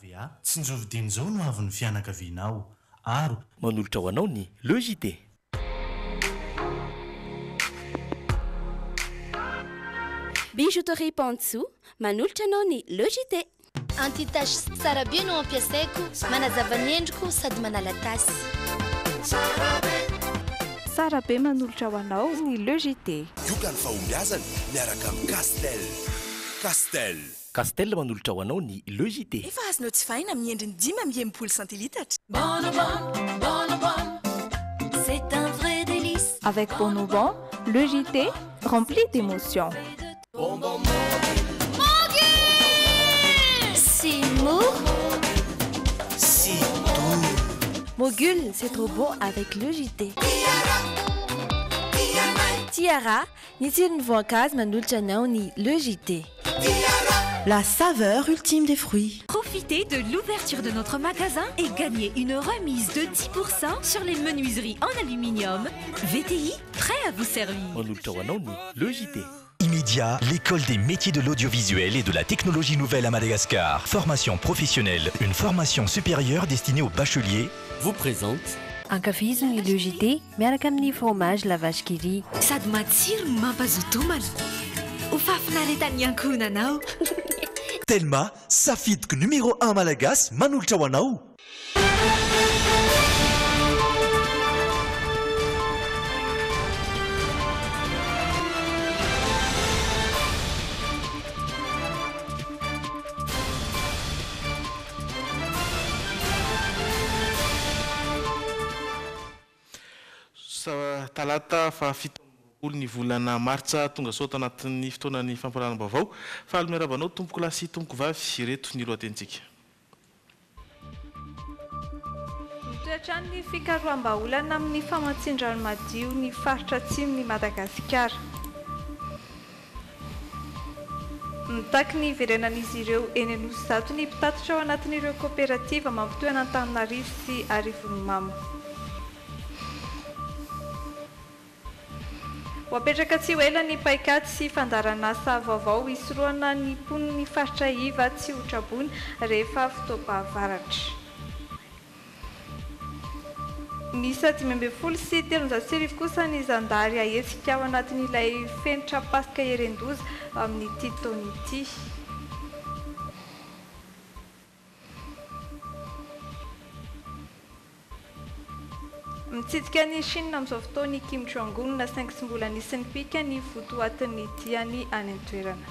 VA, Tsinjovy dieny izao no avin'ny fianakavianao. Aro. Manolotra ho anao ny Le JT. Bijouterie Pantsoa, manolotra anao ny Le JT. Anti-tache tsara be no ampiasaiko, manazava ny endriko sady manala tasy. Tsara be manolotra ho anao ny Le JT. Ioka ny fahombiazana miaraka amin'ny Castel. Castel. Castel manolotra ho anao ny Le JT. Efa azonao jifaina amin'ny endriny 65 centilitatra. C'est un vrai délice. Avec Bonobon, le JT rempli d'émotions. C'est mou. C'est doux. Mogul, c'est trop bon avec le JT. Tiara, ny tsiron'ny voankazo manolotra anao ny Le JT. La saveur ultime des fruits. Profitez de l'ouverture de notre magasin et gagnez une remise de 10% sur les menuiseries en aluminium. VTI, prêt à vous servir. Manolotra ho anao ny Le JT. Immédiat, l'école des métiers de l'audiovisuel et de la technologie nouvelle à Madagascar. Formation professionnelle, une formation supérieure destinée aux bacheliers. Vous présente Ankafizo ny Le JT miaraka amin'ny fromage La Vache qui rit. Sady matsiro no mampazoto homana. Ho fahafinaretan'ny ankohonanao. Telma, safidiko numéro 1 malagasy manolotra ho anao. Talata faha 27 ny volana martsa, tonga soa ato anatin'ny fotoanan'ny fampahalalam-baovao. Faly miarahaba anao tompoko lahy sy tompoko vavy, ireto ny lohatenintsika. Mitohy hatrany ny fikaroham-bahaolana amin'ny famatsian-drano madio ny faritra atsimon'i Madagasikara. Mitaky ny hiverenan'izy ireo eny Anosizato ny mpitatitra ao anatin'ireo kaoperativa mampitohy an'Antananarivo sy Arivonimamo. Ho apetraka tsy ho ela ny paikady sy fandaharanasa vaovao hisorohana ny mponin'ny faritra iva tsy ho traboina rehefa fotoam-pahavaratra. Miisa 1315 kosa ny zandary hahetsika ao anatin'ilay fenitra Paska Herendoza amin'ity taona ity. Mitsidika an'i Chine amin'izao fotoana i Kim Jong-un saingy tsy mbola nisy nipika ny votoatin'ny diany any an-toerana.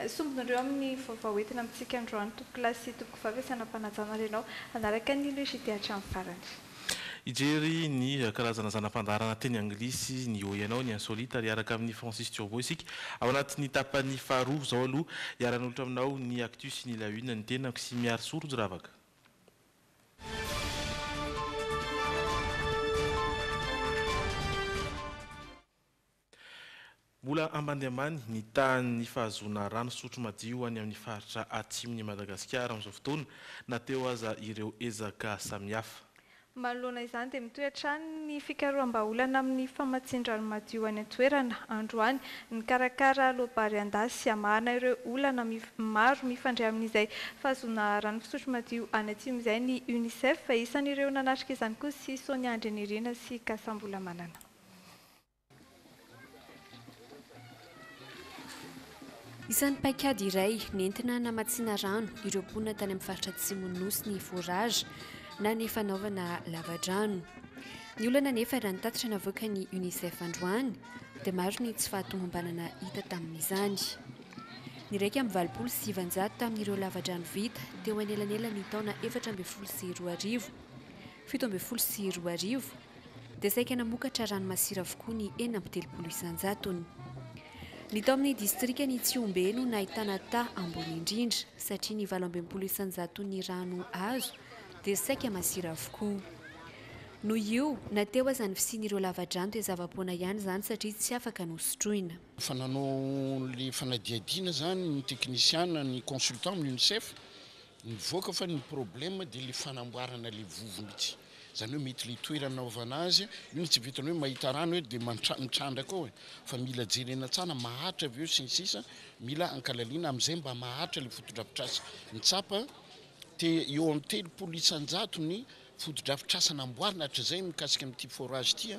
Sombin'ireo amin'ny vaovao entina amintsika androany tompokolahy sy tompokovavy asanam-panajana ary ianao hanaraka ny Le JT hatramin'ny farany. Hijery ny karazana zana-pandaharana teny anglisy, ny Ô Ianao, ny Insolite ary hiaraka amin'i Francis Turbo isika ao anatin'ny tapany faharoa. Izao aloha hiara-hanolotra aminao ny Actu sy ny La Une ny tenako sy Miarisoa Rojo Ravaka. Mbola ambany dia ambany ny tahan'ny fahazoana rano fisotro madio any amin'ny faritra atsimon'i Madagasikara amin'izao fotoana na teo aza ireo ezaka samihafa. Manoloana izany dia mitohy hatrany ny fikaroham-bahaolana amin'ny famatsian-drano madio any an-toerana. Androany, nikarakara loabary an-dasy hamahana ireo olana maro mifandray amin'izay fahazoana rano fisotro madio any atsimo izay ny Unicef. Isan'ireo nanatrika izany kosa i Sonia Andrianirina sy Kasambolamanana. Isan'ny paikady iray nentina namatsiana rano ireo mponina tany amin'ny faritra atsimon'ny Nosy ny forage na ny fanaovana lavadrano. Ny olana anefa raha ny tatitra navoakan'ny Unicef androany dia maro ny tsy fahatomombanana hita tamin'izany. Ny 981 tamin'ireo lavadrano vita teo anelanelan'ny taona 2014 2017 dia saika namokatra rano masira avokoa ny 36 isan-jatony. Ny tao amin'ny distrikan'i Tsihombe no nahitana taha ambony indrindra satria ny 68 isan-jaton'ny rano azo dia saika masira avokoa. Noho io, na teo aza ny fisian'ireo lavadrano dia zava-poana ihany izany satria tsy afaka nosotroina. Efa nanao le fanadihadiana zany ny teknisiana, ny consultant amin'ny Unicef, nivoaka fa ny problème dia le fanamboarana le vovo mihitsy. Izany hoe mety ilay toerana anaovana azy, io no tsy vitan'ny hoe mahita rano hoe dia mitrandraka ao e, fa mila jerena tsara maharitra avy eo sy ny sisa, mila ankalalina amin'izay mba maharitra ilay fotodrafitrasa. Ny tsapa te eo amin'ny 30% ny fotodrafitrasa namboarina hatrizay mikasika amin'ity forage ity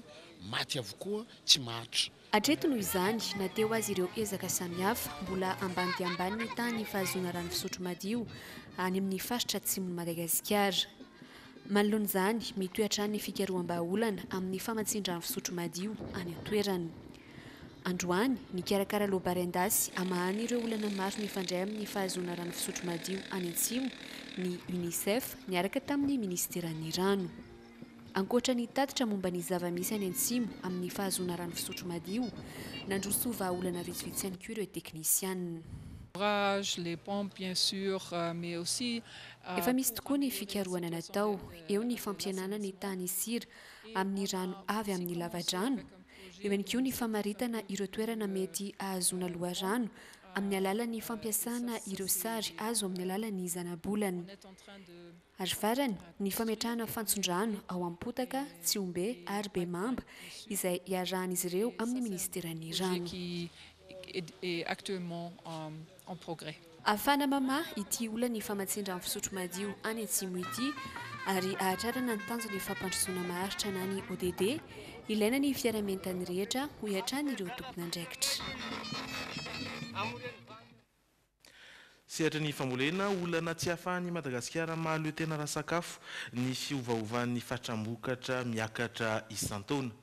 maty avokoa, tsy maharitra. Hatreto noho izany, na teo aza ireo ezaka samihafa, mbola ambany dia ambany ny tahan'ny fahazoana rano fisotro madio any amin'ny faritra atsimon'i Madagasikara. Manoloana izany, mitohy hatrany ny fikaroham-bahaolana amin'ny famatsian-drano fisotro madio any an-toerana. Androany, nikarakara loabary an-dasy hamahana ireo olana maro mifandray amin'ny fahazoana rano fisotro madio any atsimo ny Unicef niaraka tamin'ny minisiteran'ny rano. Ankoatra ny tatitra momba ny zava-misy any Antsimo amin'ny fahazoana rano fisotro madio, nandroso vahaolana vitsivitsy ihany koa ireo teknisianina. Efa misy tokoa ny fikarohana natao, eo ny fampihenana ny tahan'ny sira amin'ny rano avy amin'ny lavadrano, eo ihany koa ny famaritana ireo toerana mety hahazoana loharano amin'ny alalan'ny fampiasana ireo sary azo amin'ny alalan'ny zanabolana. Ary farany, ny fametrahana fantson-drano ao Ampotaka, Tsihombe ary Bemamba, izay iarahan'izy ireo amin'ny minisiteran'ny Rano. Ahafahana mamaha ity olan'ny famatsian-drano fisotro madio any Atsimo ity ary ahatrarana ny tanjon'ny fampandrosoana maharitra na ny ODD, ilaina ny fiaraha-mientan'ny rehetra, hoy hatrany ireo tompon'andraikitra. Sehatry ny fambolena, olana tsy ahafahan'i Madagasikara mahaleo tena ara-sakafo ny fiovaovan'ny fatram-bokatra miakatra isan-taona.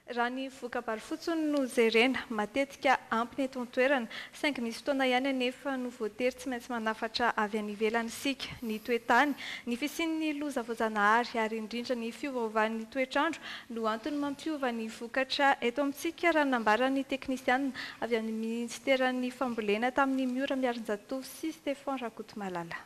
Raha ny voka-bary fotsiny no jerena, matetika ampy ny eto an-toerana, saingy misy fotoana ihany anefa no voatery tsy maintsy manafatra avy any ivelany isika. Ny toe-tany, ny fisian'ny loza voajanahary ary indrindra ny fiovaovan'ny toetr'andro no antony mampiova ny vokatra eto amintsika raha ny nambaran'ny teknisianina avy amin'ny minisiteran'ny fambolena tamin'i Miora Miarinjatovo sy Stephan Rakotomalala.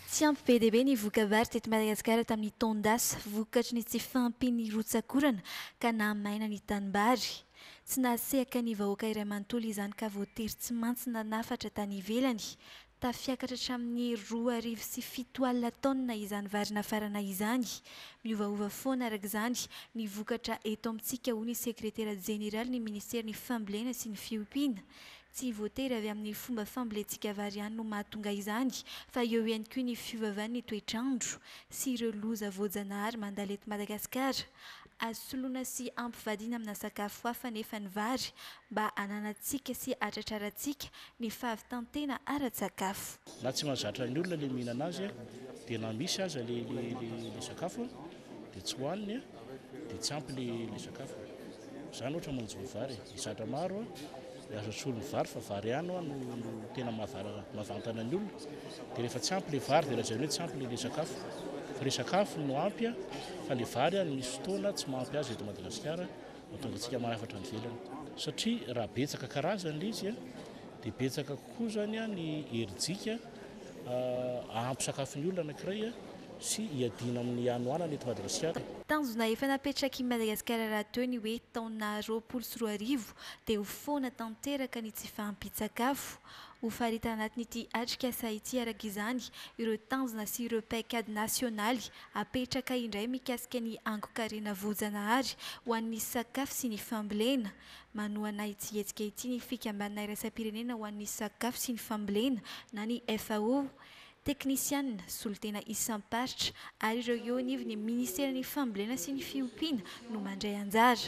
Tsy ampy be dia be ny voka-bary teto Madagasikara tamin'ny taon-dasa vokatry ny tsy fahampian'ny rotsak'orana ka nahamaina ny tanimbary. Tsy nahasehaka ny vahoaka iray manontolo izany ka voatery tsy mantsy nanafatra tany ivelany. Tafiakatra hatramin'ny 2700 taonina izany vary nafarana izany. Miovaova foana araka izany ny vokatra eto amintsika, hoy ny sekretera jeneralin'ny minisiterin'ny Fambolena sy ny Fiompiana. Tsy voatery avy amin'ny fomba fambolentsika vary ihany no mahatonga izany fa eo ihany koa ny fiovaovan'ny toetr'andro sy ireo loza voajanahary mandalo eto Madagasikara. Azo soloina sy ampivadiana amina sakafo hafa anefa ny vary mba hananantsika sy hatratrarantsika ny fahavitan-tena ara-tsakafo. Na tsy mahazatra ny olona le mihinana azy dia na misy aza le le sakafo dia tsy hohaniny dia tsy ampy le le sakafo. Zany ohatra manjo ny vary e. Ny zatra maro dia azo asolo ny vary fa vary ihany hoa no no tena mahavantana ny olona. Dia rehefa tsy ampy le vary dia lazainy hoe tsy ampy le le sakafo. Fa le sakafo no ampy fa le vary misy fotoana tsy mahampy azy eto Madagasikara mahatonga antsika manafatra any ivelany. Satria raha betsaka karazany le izy dia betsaka kokoa izany ny herijika ahampy sakafo ny olona anankiray sy hiadiana amin'ny hanoanana eto Madagasikara. Tanjona efa napetrak'i Madagasikara rahateo ny hoe taona 2020 dia ho foana tanteraka ny tsy fahampian-tsakafo. Ho faritana anatin'ity atrikasa ity araka izany ireo tanjona sy ireo paikady nasionaly apetraka indray mikasika ny angon-karena voajanahary ho an'ny sakafo sy ny fambolena. Manohana ity hetsika ity ny Fikambanana iraisam-pirenena ho an'ny sakafo sy ny fambolena na ny FAO. Teknisianina, solontena isam-paritra ary ireo eo anivon'ny minisiteran'ny fambolena sy ny fiompiana no mandray anjara.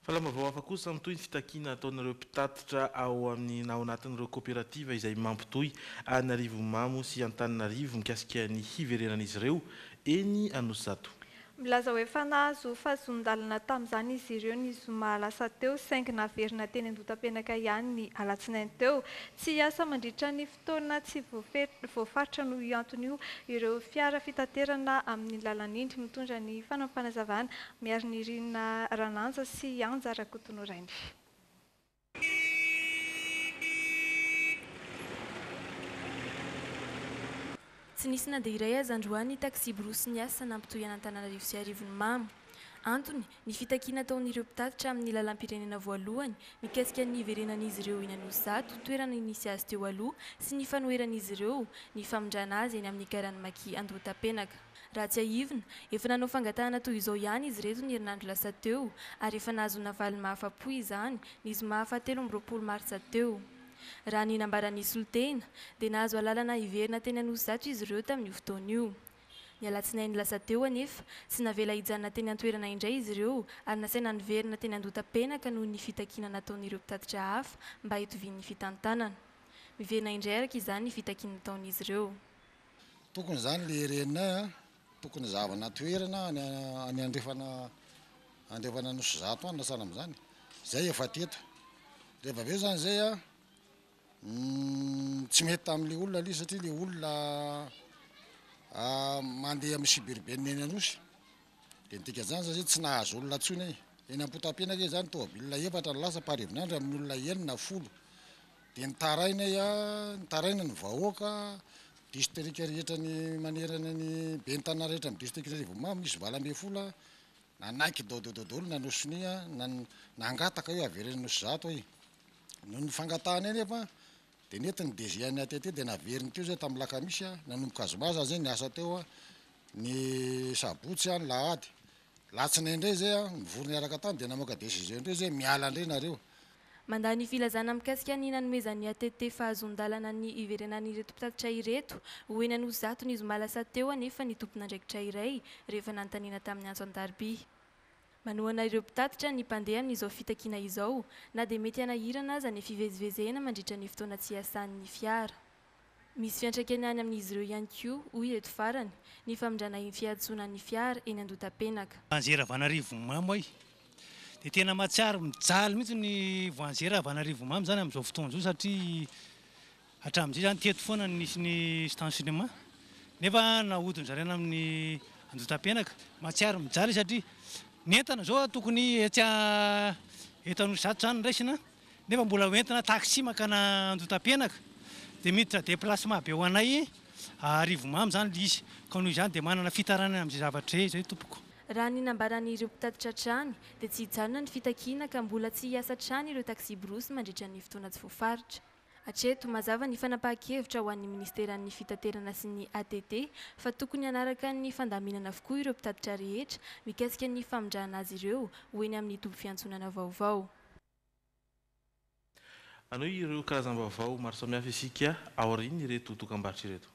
Fahalalambavao hafa kosa mitohy ny fitakiana ataon'ireo mpitatitra ao amin'ny na ao anatin'ireo koperativa izay mampitohy an'Arivonimamo sy Antananarivo mikasika ny hiverenan'izy ireo eny Anosizato. Milaza ho efa nahazo fahazoan-dalana tamin'izany izy ireo ny zoma lasa teo saingy naverina teny Andohatapenaka ihany ny alatsinainy teo. Tsy hiasa mandritra ny fotoana tsy voafaritra noho io antony io ireo fiara fitaterana amin'ny lalan'indry mitondra ny fanampinazavana Miarinirina Rananja sy Anja Rakotonorainy. Tsy nisy na dia iray aza androany ny taksiborosy niasa nampitohy an'Antananarivo sy Arivonimamo. Antony, ny fitakiana ataon'ireo mpitatitra amin'ny lalam-pirenena voalohany mikasika ny hiverenan'izy ireo eny Anosizato, toerana nisy azy teo aloha, sy ny fanoheran'izy ireo ny famindrana azy eny amin'ny garan'i Maki Andohatapenaka. Raha tsiahivina, efa nanao fangatahana toy izao ihany izy ireto ny herinandro lasa teo ary efa nahazoana valiny mahafa-po izany ny zoma fahatelo amby 20 martsa teo. Raha ny nambaran'ny solontena, dia nahazo alalana hiverina teny Anosizato izy ireo tamin'io fotoana io. Ny alatsinainy lasa teo anefa, tsy navela hijanona teny an-toerana indray izy ireo ary nasaina niverina teny Andohatapenaka noho ny fitakiana nataon'ireo mpitatitra hafa mba hitovian'ny fitantanana. Miverina indray araka izany ny fitakiana nataon'izy ireo. Tokony izany le reninay a, tokony zahavana toerana any any andrefana andrefana Anosizato any na sahala amin'izany, zay efa teto, rehefa avy eo zany zay a, Tsy mety tamin'ilay olona aloha satria ilay olona mandeha amin'ny suburbaine eny Anosy dia ny dikan'izany zany tsy nahazo olona intsony e. Eny Ampotapenaka izany tômôbila efatra no lasa par herinandro amin'ny olona enina folo. Dia nitaraina nitaraina ny vahoaka distrika rehetra ny manerana ny ben'ny tanàna rehetra amin'ny distrikan'Arivonimamo misy 18 nanaiky daholo nanao sonia nangataka hoe avereno Anosizato e. Noho ny fangatahana anefa dia nety ny DG an'ny ATT dia naveriny teo izay tamin'ny lakamisy nanomboka zoma za zay niasa teo ny sabotsy ny lahady. Latsinainy indray izay nivory niaraka tany dia namoaka décision indray izay miala indray nareo. Mandà ny filazana mikasika ny nanomezan'ny ATT fahazoan-dalana ny hiverenan'ireto mpitatitra ireto ho eny Anosizato ny zoma lasa teo anefa ny tompon'andraikitra iray rehefa nanontaniana tamin'ny antso an-tariby. Manohana ireo mpitatitra ny mpandeha amin'izao fitakiana izao na dia mety hanahirana aza ny fivezivezena mandritra ny fotoana tsy iasan'ny fiara. Misy fiantraikany any amin'izy ireo ihany koa, hoy ireto farany, ny famindrana iny fiantsonan'ny fiara eny Andohatapenaka. Voanjera avy an'Arivonimamo ay. Dia tena mahatsiaro mijaly mihitsy ny voanjera avy an'Arivonimamo izany amin'izao fotoana izao satria Hatramin'izay izany teto foana no nisy ny stationnement nefa nahodin-dry zareo any amin'ny Andohatapenaka. Mahatsiaro mijaly satria ny entana izao tokony etsy eto Anosizato izany no raisina nefa mbola hoentina taxi mankany Andohatapenaka dia miditra déplacement be ho anay Arivonimamo izany ilay izy ka noho izany dia manana fitarainana amin'izay zavatra izay tompoko. Raha ny nambaran'ireo mpitatitra hatrany dia tsy hijanona ny fitakiana ka mbola tsy hiasa hatrany ireo taxi-brousse mandritra ny fotoana tsy voafaritra. Hatreto, mazava ny fanapahan-kevitra ho an'ny minisiteran'ny Fitaterana sy ny ATT fa tokony hanaraka ny fandaminana avokoa ireo mpitatitra rehetra mikasika ny famindrana azy ireo ho eny amin'ny toby fiantsonana vaovao. Hanohy ireo karazam-baovao maro samihafa isika aorian'ireto dokambarotra ireto.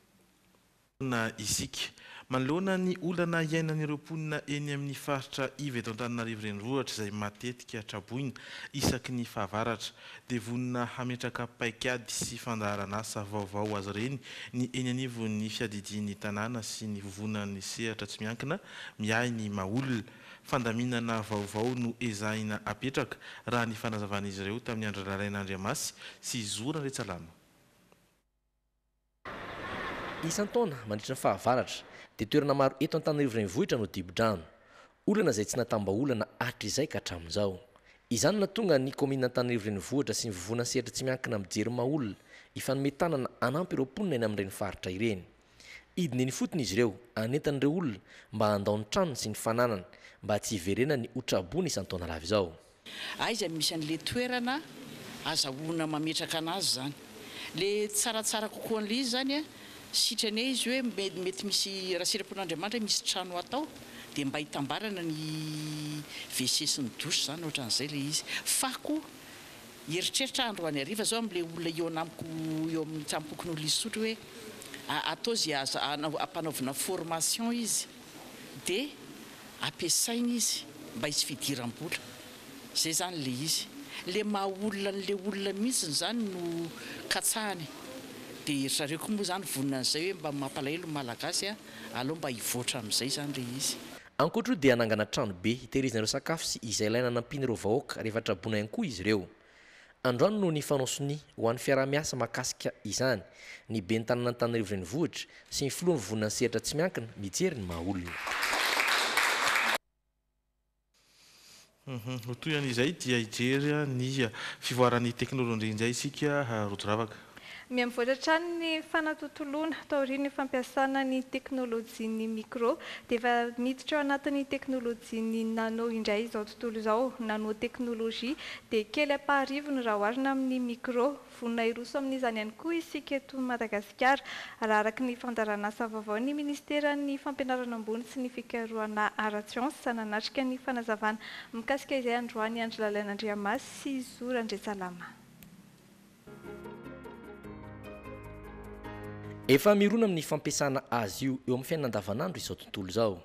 Na isika. Manoloana ny olana iainan'ireo mponina eny amin'ny faritra iva eto Antananarivo Renivohitra izay matetika traboina isaky ny fahavaratra dia vonona hametraka paikady sy fandaharan'asa vaovao ho azy ireny ny eny anivon'ny fiadidian'ny tanàna sy ny vovonan'ny sehatra tsy miankina miahy ny maha olona. Fandaminana vaovao no ezahina apetraka raha ny fanazavan'izy ireo tamin'i Andry Lalaina Andriamasy sy Zo Randriantsalama. Isan-taona, mandritra ny fahavaratra, dia toerana maro eto Antananarivo Renivohitra no dibo-drano. Olana izay tsy natam-bahaolana hatrizay ka hatramin'izao. Izany no nahatonga ny kaominina Antananarivo Renivohitra sy ny vovonan'ny sehatra tsy miankina mijery ny maha olona, hifanome tanana hanampy ireo mponina eny amin'ireny faritra ireny. Hidina eny ifotony izy ireo hanentana ireo olona mba handao ny tranony sy ny fananany mba tsy hiverenany ho traboina isan-taona lava izao. Aiza no misy an'le toerana azahoana mametraka anazy zany? Le tsaratsara kokoa an'le izy zany a, sitrany eo izy hoe mety misy, raha sitrapon'Andriamanitra hoe misy trano atao dia mba hitambarana ny WC sy ny douche zany ohatran'izay le izy. Fa koa hieritreritra aho androany hariva zao am'le olona hihaona amiko eo amin'ny tranompokonolona Isotry hoe atao ze aza ampanaovina formation izy dia ampiasaina izy mba hisy fidiram-bola. Zay zany le izy. Le maha olona an'le olona mihitsiny zany no katsahana e. De ry zareo koa moa zany vonona an'izay hoe mba mampalahelo ny Malagasy a, aleo mba hivoatra amin'izay zany le izy. Ankoatra io dia hanangana trano be hitehirizana ireo sakafo sy izay ilaina hanampiana ireo vahoaka rehefa traboina ihany koa izy ireo. Androany no nifanao sonia ho an'ny fiaraha-miasa mahakasika izany ny ben'ny tanàn'Antananarivo Renivohitra sy ny filohan'ny vovonan'ny sehatra tsy miankina mijery ny maha olona. Ho toy an'izay dia hijery ny fivoaran'ny teknolojia indray isika Rojo Ravaka. Mihamivoatra hatrany ny fanatontoloana taorian'ny fampiasana ny teknolojian'ny micro dia efa miditra ao anatin'ny teknolojian'ny nano indray izao tontolo izao. Nanoteknolojia dia kely ampaharivony raha oharina amin'ny micro. Vonona hiroso amin'izany ihany koa isika eto Madagasikara raha araka ny fandaharanasa vaovao ny minisiteran'ny fampianarana ambony sy ny fikarohana ara-tsiansa nanatrika ny fanazavana mikasika izay androany Andry Lalaina Andriamasy sy Zo Randriantsalama. Efa mirona amin'ny fampiasana azy io eo amin'ny fiainana andavanandro izao tontolo izao.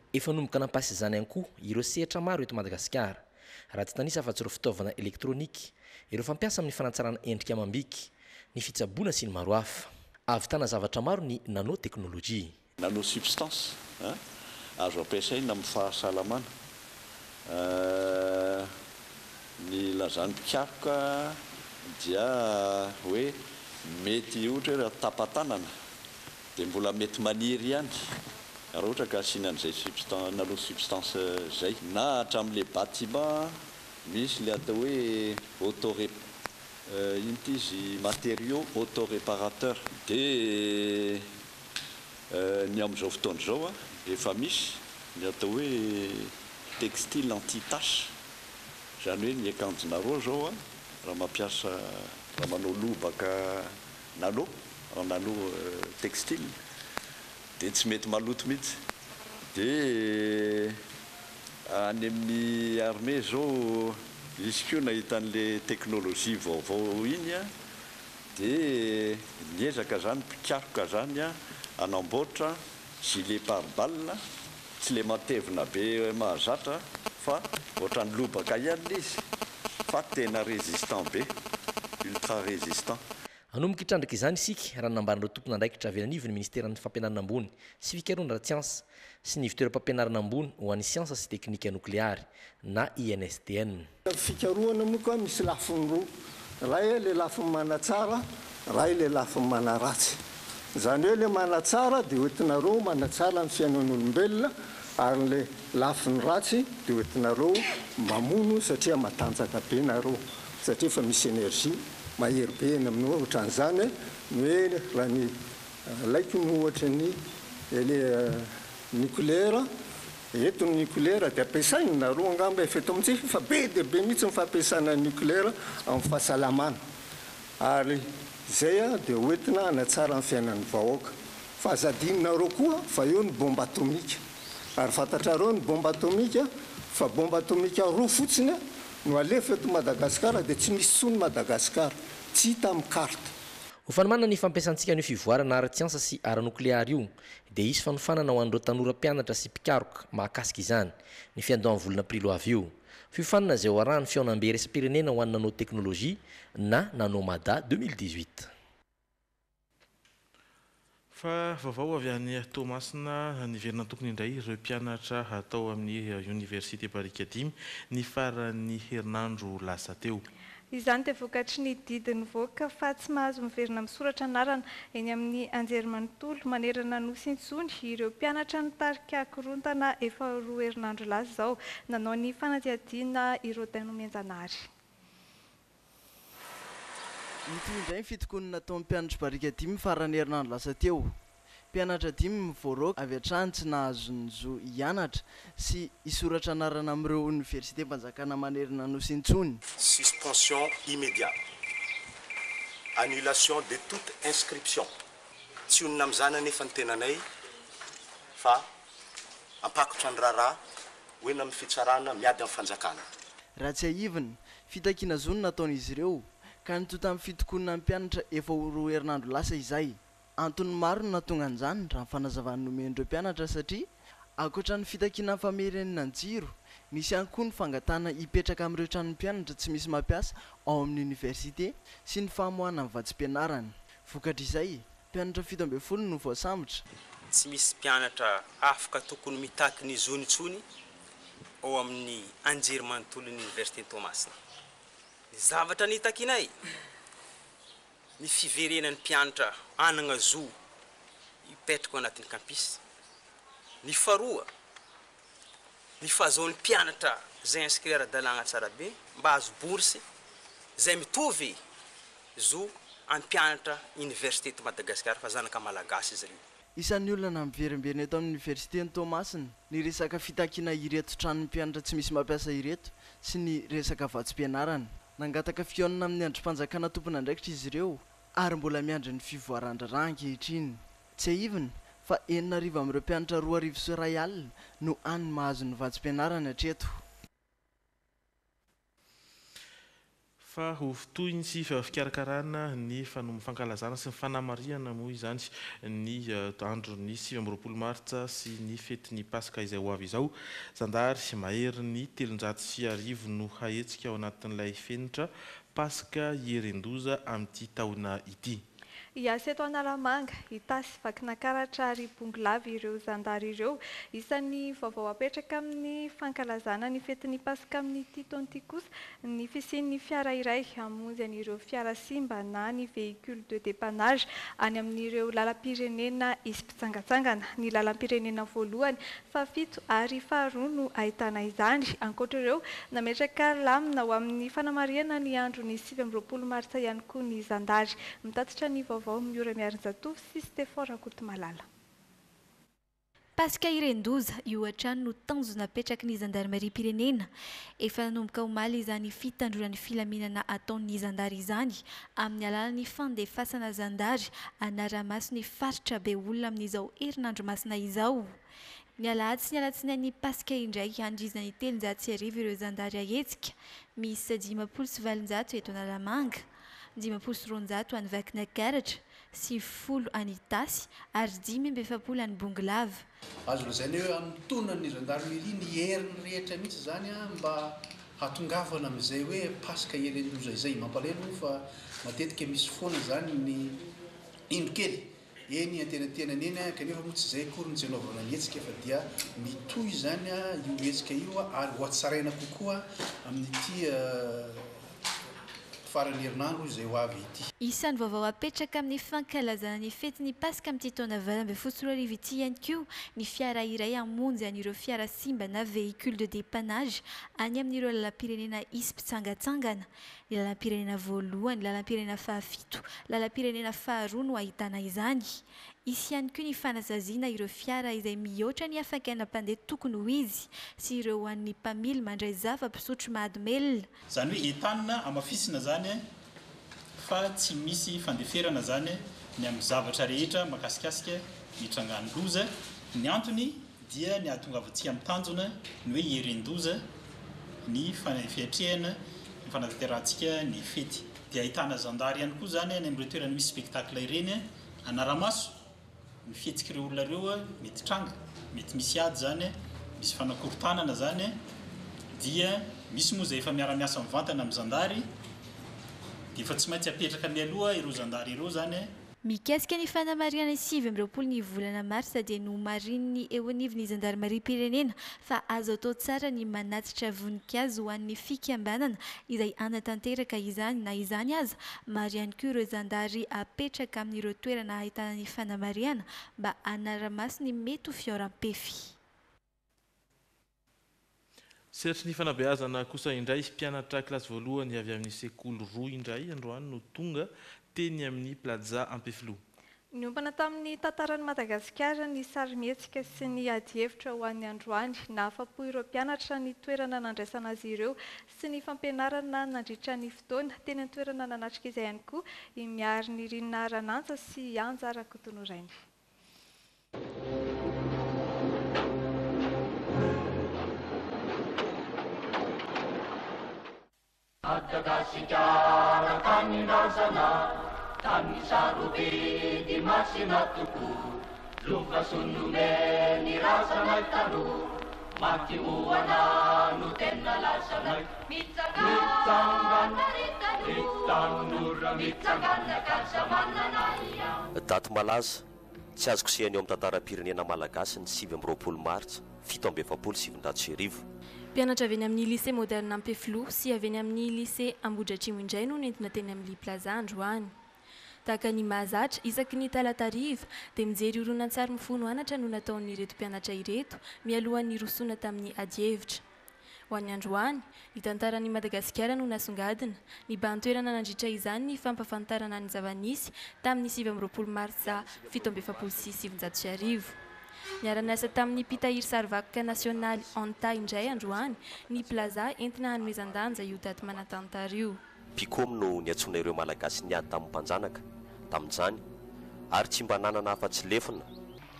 Efa nanomboka nampiasa izany ihany koa ireo sehatra maro eto Madagasikara, raha tsy hitanisa afa-tsy ireo fitaovana elektronika, ireo fampiasa amin'ny fanatsarana endrika amam-bika, ny fitsaboana sy ny maro hafa. Ahavitana zavatra maro ny nanoteknolojia. Nano substance a, azo ampiasaina amin'ny fahasalamana. Ny lazan'ny mpikaroka dia hoe mety ohatra hoe raha tapa-tanana dia mbola mety maniry ihany raha ohatra ka asiana an'izay substan- nano substance izay. Na hatramin'ilay bâtiment misy ilay atao hoe auto-rep- ino ity izy matériaux auto-réparateur dia Ny amin'izao fotoana izao efa misy ny atao hoe textile anti-tache, izany hoe ny akanjonareo izao raha mampiasa, raha manao lobaka nano, en nano textile dia tsy mety maloto mihitsy. Dia any amin'ny armée izao hisy koa nahita an'ilay technologie vaovao iny Dia niezaka zany mpikaroka zany hanamboatra gilet par balle, tsy le matevina be mahazatra fa ohatran'ny lobaka ihany le izy fa tena résistant be, ultra résistant. Hanomboka hitrandraka izany isika, raha ny nambaran'ireo tompon'andraikitra avy eny anivon'ny ministeran'ny Fampianarana ambony sy fikarohana ara-tsiansa sy ny Ivontoeram-pampianarana ambony ho an'ny siansa sy teknika nokleary na INSTN. Ny fikarohana moa ka misy lafiny roa, iray ilay lafiny manatsara, iray ilay lafiny manaratsy. Izany hoe ilay manatsara dia hoentinareo manatsara ny fiainan'olombelona ary ilay lafiny ratsy dia hoentinareo mamono satria matanjaka be nareo satria efa misy énergie mahery be eny aminao ohatran'izany ny hoe raha ny Alaiko ny ohatra ny ele nucléaire, eto ny nucléaire dia ampiasaina, nareo angamba efa eto amintsika fa be dia be mihitsy ny fampiasana ny nucléaire amin'ny fahasalamana ary izay dia hoentina hanatsara ny fiainan'ny vahoaka. Fa aza adinonareo koa fa eo ny bombe atomique ary fantatrareo ny bombe atomique fa bombe atomique roa fotsiny no alefa eto Madagasikara dia tsy misy intsony Madagasikara, tsy hita amin'ny carte. Ho fanomanana ny fampiasantsika an'io fivoarana ara-tsiansa sy ara-nokleary io, dia hisy fanofanana ho an'ireo tanora mpianatra sy mpikaroka mahakasika izany, ny fiandohan'ny volana aprily ho avy io. Fiofanana izay ho arahan'ny fihaonambe iraisam-pirenena ho an'ny nanoteknolojia na Nanomada 2018. Fa vaovao avy any Toamasina, niverina an-tokony indray ireo mpianatra tao amin'ny Oniversite Barikadimy ny faran'ny herinandro lasa teo. Izany dia vokatry ny didy nivoaka fa tsy mahazo miverina misoratra anarana eny amin'ny anjerimanontolo manerana Nosy intsony ireo mpianatra nitarika korontana efa roa herinandro lasa izao nanao ny fanadihadiana i Rodin Nomenjanahary. Nitohy indray ny fitokonana nataon'ny mpianatr'i Barikadimy faran'ny herinandro lasa teo. Mpianatra dimy no voaroaka avy hatrany tsy nahazo ny zo hianatra sy hisoratra anarana amin'ireo oniversitem-panjakana manerana Nosy intsony. Suspension immédiate. Annulation de toute inscription. Tsy honina amin'izany anefa ny tenanay fa hampakotra ny raharaha ho eny amin'ny fitsarana miady amin'ny fanjakana. Raha tsiahivina, fitakiana zo no nataon'izy ireo ka nitohy tamin'ny fitokonana ny mpianatra efa ho roa herinandro lasa izay. Antony maro no nahatonga an'izany, raha ny fanazavana nomen'ireo mpianatra satria ankoatra ny fitakiana ny famerenana ny jiro, misy ihany koa ny fangatahana hipetraka amin'ireo tranon'ny mpianatra tsy misy mampiasa ao amin'ny oniversite sy ny famoahana ny vatsim-pianarana. Vokatr'izay, mpianatra 17 no voasambotra. Tsy misy mpianatra afaka tokony mitaky ny zony intsony ao amin'ny anjerimanontolon'ny oniversiten'i Toamasina. Ny zavatra nitakinay, ny fiverenan'ny mpianatra hanagna zo hipetraka ao anatin'ny campus, ny faharoa, ny fahazoan'ny mpianatra izay inscrit ara-dalàgna tsara be mba hahazo bourse izay mitovy zo hampianatra université eto Madagasikara fa zanaka Malagasy izy ireo. Isan'ny olana miverimberina eto amin'ny oniversiten'i Toamasina ny resaka fitakiana ireto tranon'ny mpianatra tsy misy mampiasa ireto sy ny resaka vatsim-pianarana. Nangataka fihaonana amin'ny andrim-panjakana tompon'andraikitra izy ireo ary mbola miandry ny fivoaran-draharaha ankehitriny. Tsiahivina fa 6000 amin'ireo mpianatra 1022 no hany mahazo ny vatsim-pianarany hatreto. Fa ho tohiny sy fikarakarana ny fankalazana sy ny fanamarihana moa izany ny andron'ny 29 martsa sy ny fetin'ny Paska izay ho avy izao, zandary maherin'ny 1300 no hahetsika ao anatin'ilay fenitra Paska Hierendoza amin'ity taona ity. Hiasa eto Analamanga, Itasy, Vakinankaratra ary Bongolava ireo zandary ireo. Isan'ny vaovao apetraka amin'ny fankalazana ny fetin'ny Paska amin'ity taona ity kosa ny fisian'ny fiara iray hamonjy an'ireo fiara simba na ny véhicule de dépannage any amin'ireo lalam-pirenena hisy mpitsangantsangana. Ny lalam-pirenena voalohany, fahafito ary faharoa no ahitana izany. Ankoatra ireo, nametraka lamina ho amin'ny fanamarihana ny andron'ny 29 martsa ihany koa ny zandary. Mitatitra ny vaovao Miora Miarinjatovo sy Stéphane Rakotomalala. Paska Irendoza, io hatrany no tanjona apetraky ny zandarimariam-pirenena. Efa nanomboka omaly izany fitandroana ny filaminana ataon'ny zandary izany amin'ny alalan'ny fandefasana zandary hanara-maso ny faritra be olona amin'izao herinandro masina izao. Ny alahady sy ny alatsinain'ny Paska indray handrizina ny 1300 ireo zandary hahetsika, miisa 850 eto Analamanga, 250 any Vakinakaratra, 90 any Itasy ary 45 any Bongolava. Azo lazaina hoe hanintonan'ny zandarmeria ny heriny rehetra mihitsy izany mba hahatongavana amin'izay hoe Paska heren-doza izay. Mampalahelo moa fa matetika misy foana izany ny indro kely eny antenantenany eny kanefa moa tsy izay akory no tsy anaovana ny hetsika fa dia mitohy izany io hetsika io ary hohatsaraina kokoa amin'ity faran'ny herinandro izay ho avy ity. Isan'ny vaovao apetraka amin'ny fankalazana ny fetin'ny Paska amin'ity taona 2018 ity ihany koa ny fiara iray hamonjy an'ireo fiara simba na véhicule de dépannage any amin'ireo lalam-pirenena hisy mpitsangantsangana. Ny lalam-pirenena voalohany, lalam-pirenena fahafito, lalam-pirenena faharoa no ahitana izany. Hisy ihany koa ny fanasaziana ireo fiara izay mihoatra ny hafainganam-pandeha tokony ho izy sy ireo ho an'ny mpamily mandray zava-pisotro mahadomelina. Izany hoe entanina, hamafisina izany fa tsy misy fandeferana izany ny amin'ny zavatra rehetra mahakasikasika ny trangan'ny loza. Ny antony dia ny hahatongavantsika amin'ny tanjona ny hoe hieren-doza ny fiatrehana ny fanatanterahantsika ny fety. Dia ahitana zandary ihany koa izany any amin'ireo toerana misy spectacle ireny hanara-maso ny fihetsik'ireo olona ireo, mety tranga, mety misy ady izany, misy fanakorontanana izany, dia misy moa izay efa miara-miasa mivantana amin'ny zandary dia efa tsy maintsy apetraka mialoha ireo zandary ireo izany. Mikasika ny fanamarihana ny 29 ny volana marsa dia nomarinin'ny eo anivon'ny zandarimariam-pirenena fa azo atao tsara ny manatitra voninkazo ho an'ny fikambanana izay hanatanteraka izany. Na izany aza, maro ihany koa ireo zandary apetraka amin'ireo toerana ahitana ny fanamarihana mba hanara-maso ny mety ho fihaoram-pefy. Sehatry ny fanabeazana kosa indray, mpianatra kilasy voalohany avy amin'ny sekoly roa indray androany no tonga teny amin'ny Plaza Ampefiloha. Niompana tamin'ny tantaran'i Madagasikara ny sarimihetsika sy ny adihevitra ho an'ny androany. Nahafa-po ireo mpianatra ny toerana nandraisana azy ireo sy ny fampianarana nandritra ny fotoana. Teny an-toerana nanatrika izay ihany koa i Miarinirina Ranantsa sy i Anja Rakotonorainy. Madagasikara tanindrazana, tany sarobidy masina tokoa, lova soa nomen'ny razanay taloha, maty ho anà no tena lazanay. Mitsangana ry tanora, mitsangana k'aza manana ahiahy. Daty malaza Tsy azo kosehina eo amin'ny tantaram-pirenena malagasy ny 29 martsa 1947. Mpianatra avy eny amin'ny Lycée Moderne Ampefiloha sy avy eny amin'ny Lycée Ambohidratrimo indray no nentina teny amin'ny Plaza androany. Tahaka ny mahazatra, isaky ny talata hariva dia mijery horonantsary mifono anatra no nataon'ireto mpianatra ireto mialohan'ny hirosoana tamin'ny adihevitra. Ho an'ny androany, ny tantaran'i Madagasikara no nasongadina. Nibahan-toerana nandritra izany ny fampahafantarana ny zava-nisy tamin'ny 29 martsa 1947. Niara-niasa tamin'ny mpitahiry sarivakoka nasionaly Anta indray androany ny Plaza entina hanomezan-danja io daty manan-tantara io. Mpikomy no niantsoana ireo Malagasy niady tamin'ny mpanjanaka tamin'izany ary tsy mba nanana afa-tsy lefona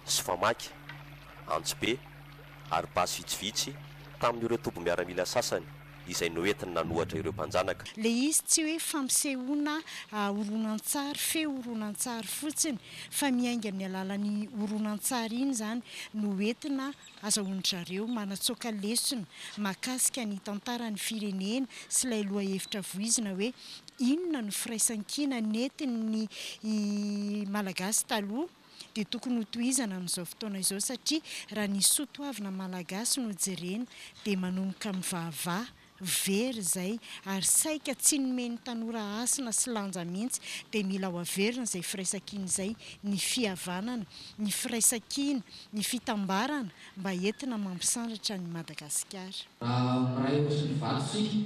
sy famaky, antsibe ary basy vitsivitsy tamin'ireo toby miaramila sasany izay noentiny nanohatra ireo mpanjanaka. Ilay izy tsy hoe fampisehoana horonantsary, feo horonantsary fotsiny fa miainga amin'ny alalan'ny horonantsary iny izany no entina azahoan-dry zareo manatsoaka lesona mahakasika ny tantaran'ny firenena sy ilay lohahevitra voizina hoe inona no firaisankina nentin'ny Malagasy taloha dia tokony hotohizana amin'izao fotoana izao satria raha ny soa toavina Malagasy no jerena dia manomboka mivahavaha, very izay ary saika tsy nomen'ny tanora hasina sy lanja mihitsy dia mila ho averina izay firaisankina izay, ny fihavanana, ny firaisankina, ny fitambarana mba entina mampisandratra an'i Madagasikara. Raha miray ohatry ny vato isika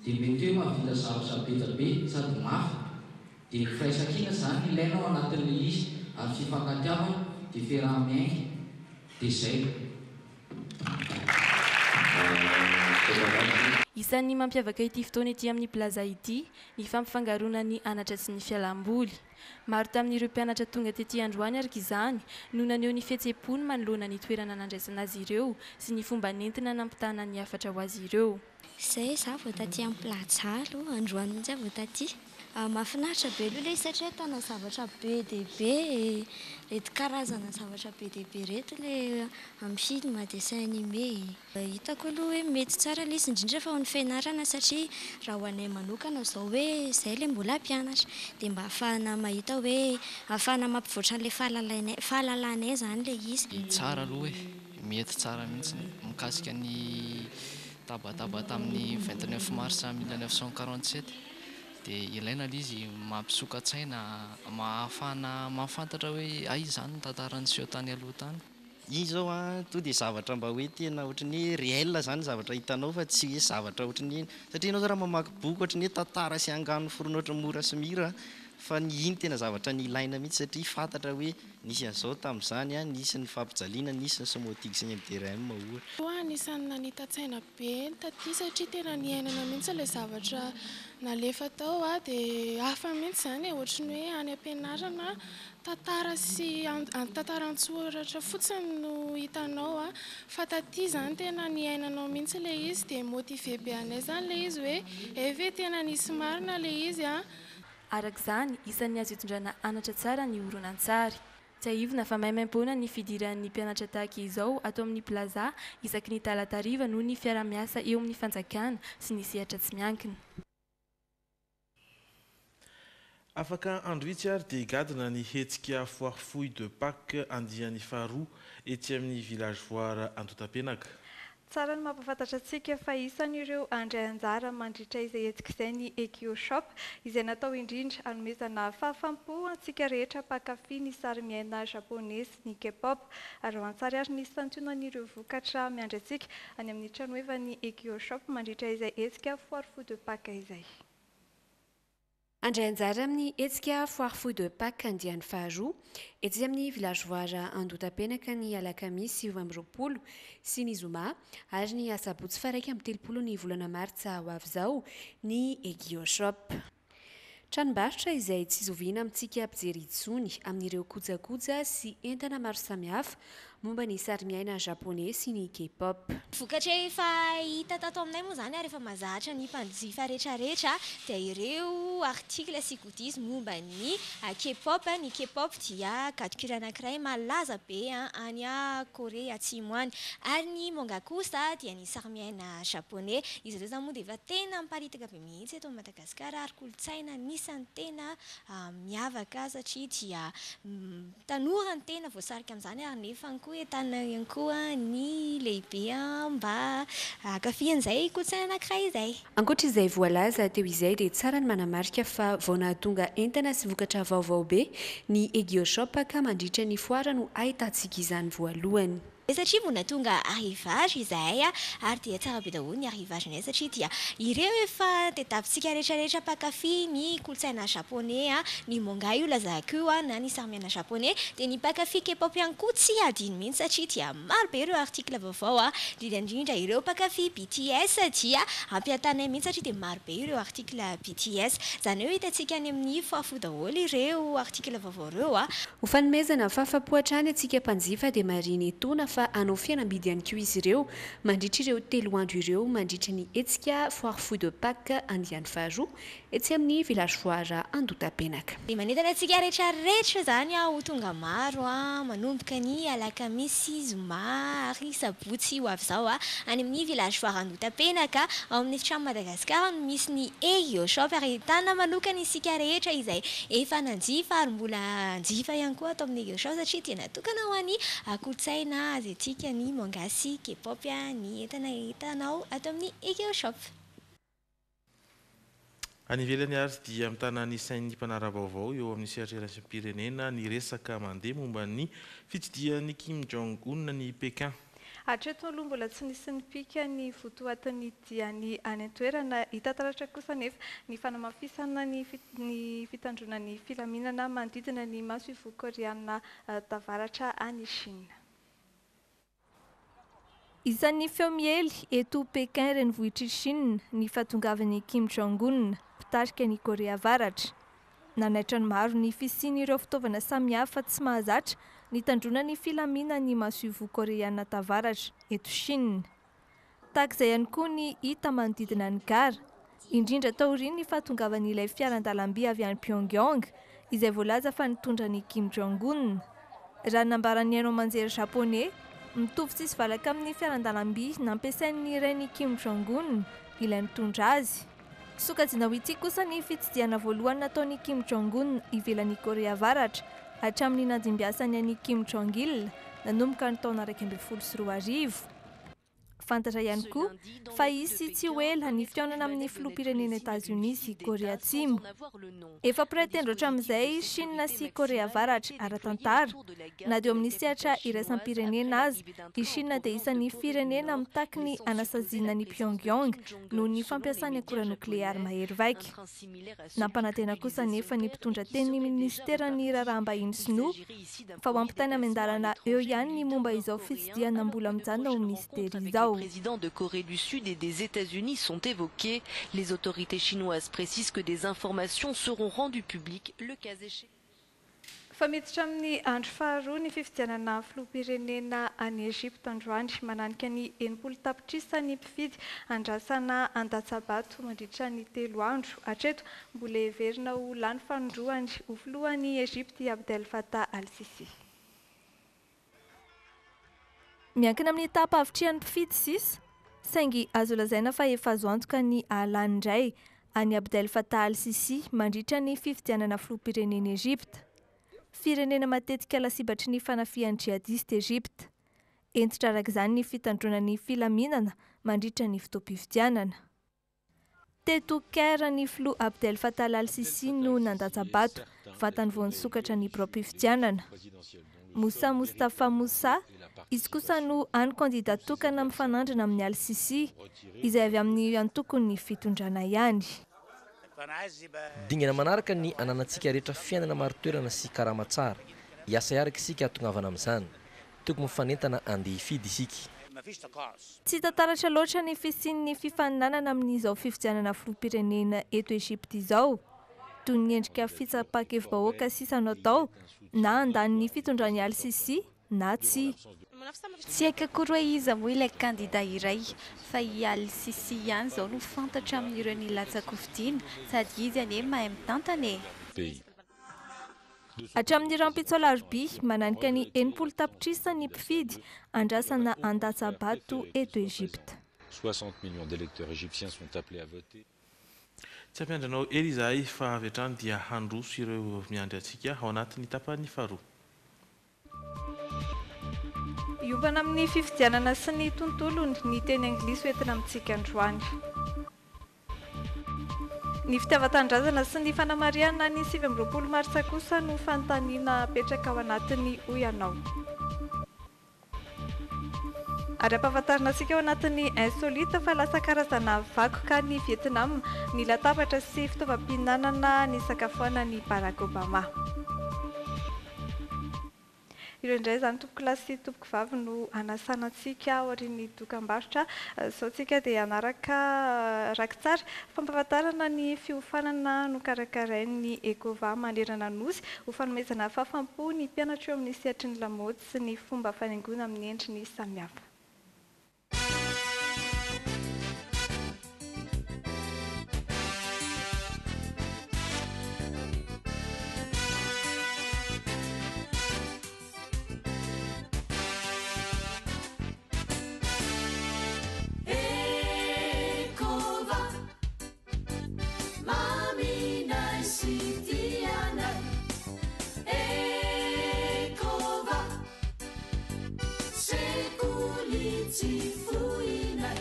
dia mety hoe mahavita zavatra be dia be sady mafy Dia ny firaisankina izany ilaina ao anatin'ilay izy ary fifankatiavana dia fiaraha-miainga dia izay. Isan'ny mampiavaka ity fotoana ety amin'ny Plaza ity ny fampifangaroana ny anatra sy ny fialamboly. Maro tamin'ireo mpianatra tonga tety androany araka izany no naneho ny fihetseham-pony manoloana ny toerana nandraisana azy ireo sy ny fomba nentina nampitana ny hafatra ho azy ireo. Zay za vao taty am plaza aloha, androany mihitsy aho vao taty. Mahafinaritra be aloha ilay izy satria ahitana zavatra be dia be e, ireto karazana zavatra be dia be ireto ilay amin'ny film, dessin animé e. Hitako aloha hoe mety tsara ilay izy indrindra fa ho an'ny fianarana satria raha ho anay manokana izao hoe izay ilay mbola mpianatra dia mba ahafahana mahita hoe ahafahana mampivoatra an'ilay fahalalanay fahalalanay izany ilay izy. Tsara aloha e, mety tsara mihitsy mikasika ny Tabataba tamin'ny 29 mars 1947 dia ilaina ilay izy mampisoka-tsaina, ahafahana mahafantatra hoe hay izany ny tantara niseho tany aloha tany. Iny izao an, tonga dia zavatra mba hoe tena ohatran'ny hoe réel izany ny zavatra hitanao fa tsy hoe zavatra ohatran'ny hoe, satria ianao izao raha mamaky boky ohatran'ny hoe tantara sy angano noforonina ohatran'ny mora sy mira fa ny iny tena zavatra nilaina mihitsy satria fantatra hoe Nisy an'izao tamin'izany an, nisy ny fampijaliana, nisy ny Somotig sy ny MDRM ohatra. Koa anisan'ny nanita-tsaina be ny taty satria tena niainana mihitsy ilay zavatra nalefa tao dia hafa mihitsy izany e, ohatry ny hoe any am-pianarana tantara sy tantara an-tsoratra fotsiny no hitanao fa taty izany tena niainanao mihitsy ilay izy dia motiver be anay izany ilay izy hoe hay ve tena nisy marina ilay izy an. Araka izany, isan'ny azo itondrana anatra tsara ny horonantsary. Tsiahivina fa maimaimpoana ny fidiran'ny mpianatra tahaka izao ato amin'ny Plaza isaky ny talata hariva noho ny fiaraha-miasa eo amin'ny fanjakana sy ny sehatra tsy miankina. Afaka andro vitsy ary dia higadona ny hetsika Foire Fouille de Pâques andiany faharoa etsy amin'ny Village Voara Andotapenaka. Tsara ny mampahafantatra antsika fa isan'ireo handray anjara mandritra izay hetsika izay ny Ekio Shop, izay natao indrindra hanomezana fahafaham-po antsika rehetra mpankafy ny sarimiaina Japoney sy ny K-pop. Araho an-tsary ary ny santionan'ireo vokatra miandry antsika any amin'ny tranohevan'ny Ekio Shop mandritra izay hetsika Foire Fou de Pâques izay. Handray anjara amin'ny hetsika Foire Fouille de Pâques andiany faharoa, etsy amin'ny Village Voara Andotapenaka ny alakamisy 29 sy ny zoma ary ny asabotsy faha 31 ny volana martsa ho avy izao ny Egio Shop. Tranombarotra izay tsy zoviana amintsika mpijery intsony amin'ireo kojakoja sy entana maro samihafa momba ny sarimiaina Japoney sy ny K-pop. Vokatra efa hita tato aminay moa izany ary efa mahazatra ny mpanjifa rehetrarehetra dia ireo article sy goodies momba ny K-pop. Ny K-pop dia gadon-kira anankiray malaza be any Korea Atsimo any. Ary ny manga kosa dia ny sarimiaina Japoney. Izy ireo izany moa dia efa tena miparitaka be mihitsy eto Madagasikara ary kolontsaina anisan'ny tena miavaka satria dia Tanora no tena voasarika amin'izany ary nefa koa entanina ihany koa ny lehibe mba hankafy an'izay kolontsaina anankiray izay. Ankoatra izay voalaza teo izay dia tsara ny manamarika fa vao nahatonga entana sy vokatra vaovao be ny Egio Shop ka mandritra ny foara no ahitantsika izany voalohany. Satria mbola tonga arrivage izahay ary dia tsara be daholo ny arrivage-nay satria dia ireo efa tadiavintsika rehetra rehetra mpankafy ny kolontsaina japonais, ny manga io lazako io na ny sary miaina japonais, dia ny mpankafy K-pop ihany koa tsy hadino mihitsy satria dia maro be ireo article vaovao, indrindra indrindra ireo mpankafy BTS dia ampiantanay mihitsy satria dia maro be ireo article BTS. Izany hoe hitantsika any amin'ny Foafo daholo ireo article vaovao ireo. Ho fanomezana fahafapo hatrany antsika mpanjifa dia marihina etoana fa hanao fihenam-bidy ihany koa izy ireo mandritra ireo telo andro ireo mandritra ny hetsika Foire Fou de Pâques andiany faharoa etsy amin'ny Village Foire Andotapenaka. Dia manentana antsika rehetra rehetra izany aho ho tonga maro manomboka ny alakamisy, zoma ary sabotsy ho avy izao any amin'ny Village Foire Andotapenaka ao amin'ny efitrano Madagasikara no misy ny Eio Shop ary entanina manokana isika rehetra izay efa nanjifa ary mbola hanjifa ihany koa ato amin'ny Eio Shop satria dia natokana ho an'ny kolontsaina aziatika ny manga sy K-pop ny entana hitanao ato amin'ny Eio Shop. Any ivelany ary dia mitana ny sain'ny mpanara-baovao eo amin'ny sehatra iraisam-pirenena ny resaka mandeha momba ny fitsidihan'i Kim Jong Un an'i Pékin. Hatreto aloha mbola tsy nisy nipika ny votoatin'ny diany any an-toerana. Hita taratra kosa anefa ny fanamafisana ny ny fitandroana ny filaminana manodidina ny masoivoho Koreana Tavaratra any Shina. Isan'ny feo miely eto Pékin renivohitr'i Chine ny fahatongavan'i Kim Jong-un, mpitarika ny Korea Avaratra. Nanaitra ny maro ny fisian'ireo fitaovana samihafa tsy mahazatra nitandroana ny filaminan'ny masoivoho Koreana Tavaratra eto Chine. Tahaka izay ihany koa ny hita manodidina ny gara, indrindra taorian'ny fahatongavan'ilay fiaran-dalamby avy any Pyongyang, izay voalaza fa nitondra an'i Kim Jong-un. Raha ny nambaran'ny haino aman-jery Japoney, mitovy tsisy valaka amin'ny fiaran-dalamby nampiasain'ny rain'i Kim Jong-un ilay nitondra azy. Sokajiana ho ity kosa ny fitsidihana voalohany nataon'i Kim Jong-un ivelan'i Korea Avaratra hatramin'ny nandimbiasany an'i Kim Jong-il nanomboka ny taona 2011. Fantatra ihany koa fa hisy tsy ho ela ny fihaonana amin'ny filoham-pirenena Etazonia sy Korea Atsimo. Efa mpiray tendro hatramin'izay Chine sy Korea Avaratra ara-tantara. Na dia eo amin'ny sehatra iraisam-pirenena aza, i Chine dia isan'ny firenena mitaky ny hanasaziana an'i Pyongyang noho ny fampiasany akora nokleary mahery vaika. Nampanantena kosa anefa ny mpitondra tenin'ny minisiteran'ny raharaham-bahiny sinoa fa ho ampitaina miandalana eo ihany ny momba izao fitsidihana mbola mijanona ho mistery izao. présidents de Corée du Sud et des États-Unis sont évoqués. Les autorités chinoises précisent que des informations seront rendues publiques le cas échéant. Fa miditra amin'ny andro faharoa ny fifidianana filoham-pirenena any Egypta androany. Mananika ny 60 tapitrisa ny mpifidy andrasana handatsa-bato mandritra ny telo andro. Hatreto, mbola heverina ho lany fanindroany ho filohan'i Egypta i Abdel Fattah al-Sissi. Miankina amin'ny taham-pahavitrihan'ny mpifidy sisa, saingy azo lazaina fa efa azo antoka ny hahalany indray an'i Abdel Fattah al-Sissi mandritra ny fifidianana filoham-pirenena Egypta. Firenena matetika lasibatry ny fanafihan'ny jihadista Egypta. Hentitra araka izany ny fitandroana ny filaminana mandritra ny fotoam-pifidianana. Teto Caire ny filoha Abdel Fattah al-Sissi no nandatsa-bato, vantany vao nisokatra ny biraom-pifidianana. Moussa Moustapha Moussa, izy kosa no hany kandida tokana mifanandrina amin'i al-Sissi, izay avy amin'ny antokon'ny fitondrana ihany. Dingana manaraka ny hananantsika rehetra fiainana marin-toerana sy karama tsara. Hiasa hiaraka isika hahatongavana amin'izany. Tokony mifanentana handeha hifidy isika. Tsy hita taratra loatra ny fisian'ny fifaninanana amin'izao fifidianana filoham-pirenena eto Egypta izao. Toy ny endrika fitsapan-kevi-bahoaka sisa no atao na handany ny fitondran'i Al-Sisi na tsia. Tsy haiko akory hoe iza moa ilay kandida iray fa i Al-Sisi ihany izao no fantatra amin'ireo nilatsa-kofidina sady izy anie mahay mitantana e! Hatramin'ny rahampitso alarobia, mananika ny 60 tapitrisa ny mpifidy andrasana handatsa-bato eto Egypta. 60 millions d'électeurs égyptiens sont appelés à voter. Tsy hampiandry anao ela izahay fa avy hatrany dia handroso ireo miandry antsika ao anatin'ny tapany faharoa. Hiompana amin'ny fifidianana sy ny tontolony ny teny anglisy hoentina amintsika androany. Ny fitiavan-tanindrazana sy ny fanamarihana ny 29 martsa kosa no fanontaniana apetraka ao anatin'ny Hoy Ianao. Ary ampahafantarina antsika ao anatin'ny Insolite fa lasa karazana vakoka any Vietnam ny latabatra sy fitaovam-pihinanana nisakafoanan'i Barack Obama. Ireo indray izany tompokolahy sy tompokovavy no hanasana antsika aorian'ny dokambarotra. Izao tsika dia hanaraka rakitsary fampahafantarana ny fiofanana nokarakarain'ny Ecova manerana ny Nosy ho fanomezana fahafaham-po ny mpianatra eo amin'ny sehatry ny lamaody sy ny fomba fanaingoana amin'ny endriny samihafa. Maminay sy tianay Ecova Sekoly tsy foinay.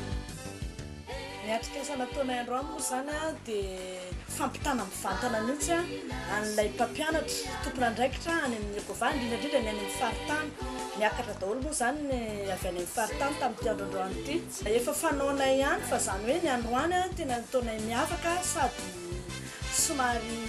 Ny atrikasa nataonay androany moa izany dia fampitana mivantana mihitsy an'ilay mpampianatra tompon'andraikitra any amin'ny Ecova, indrindra indrindra ny any amin'ny faritany. Niakatra daholo moa izany ny avy any amin'ny faritany tamin'ity andro androany ity. Efa fanaonay ihany fa izany hoe ny androany tena nataonay miavaka sady somary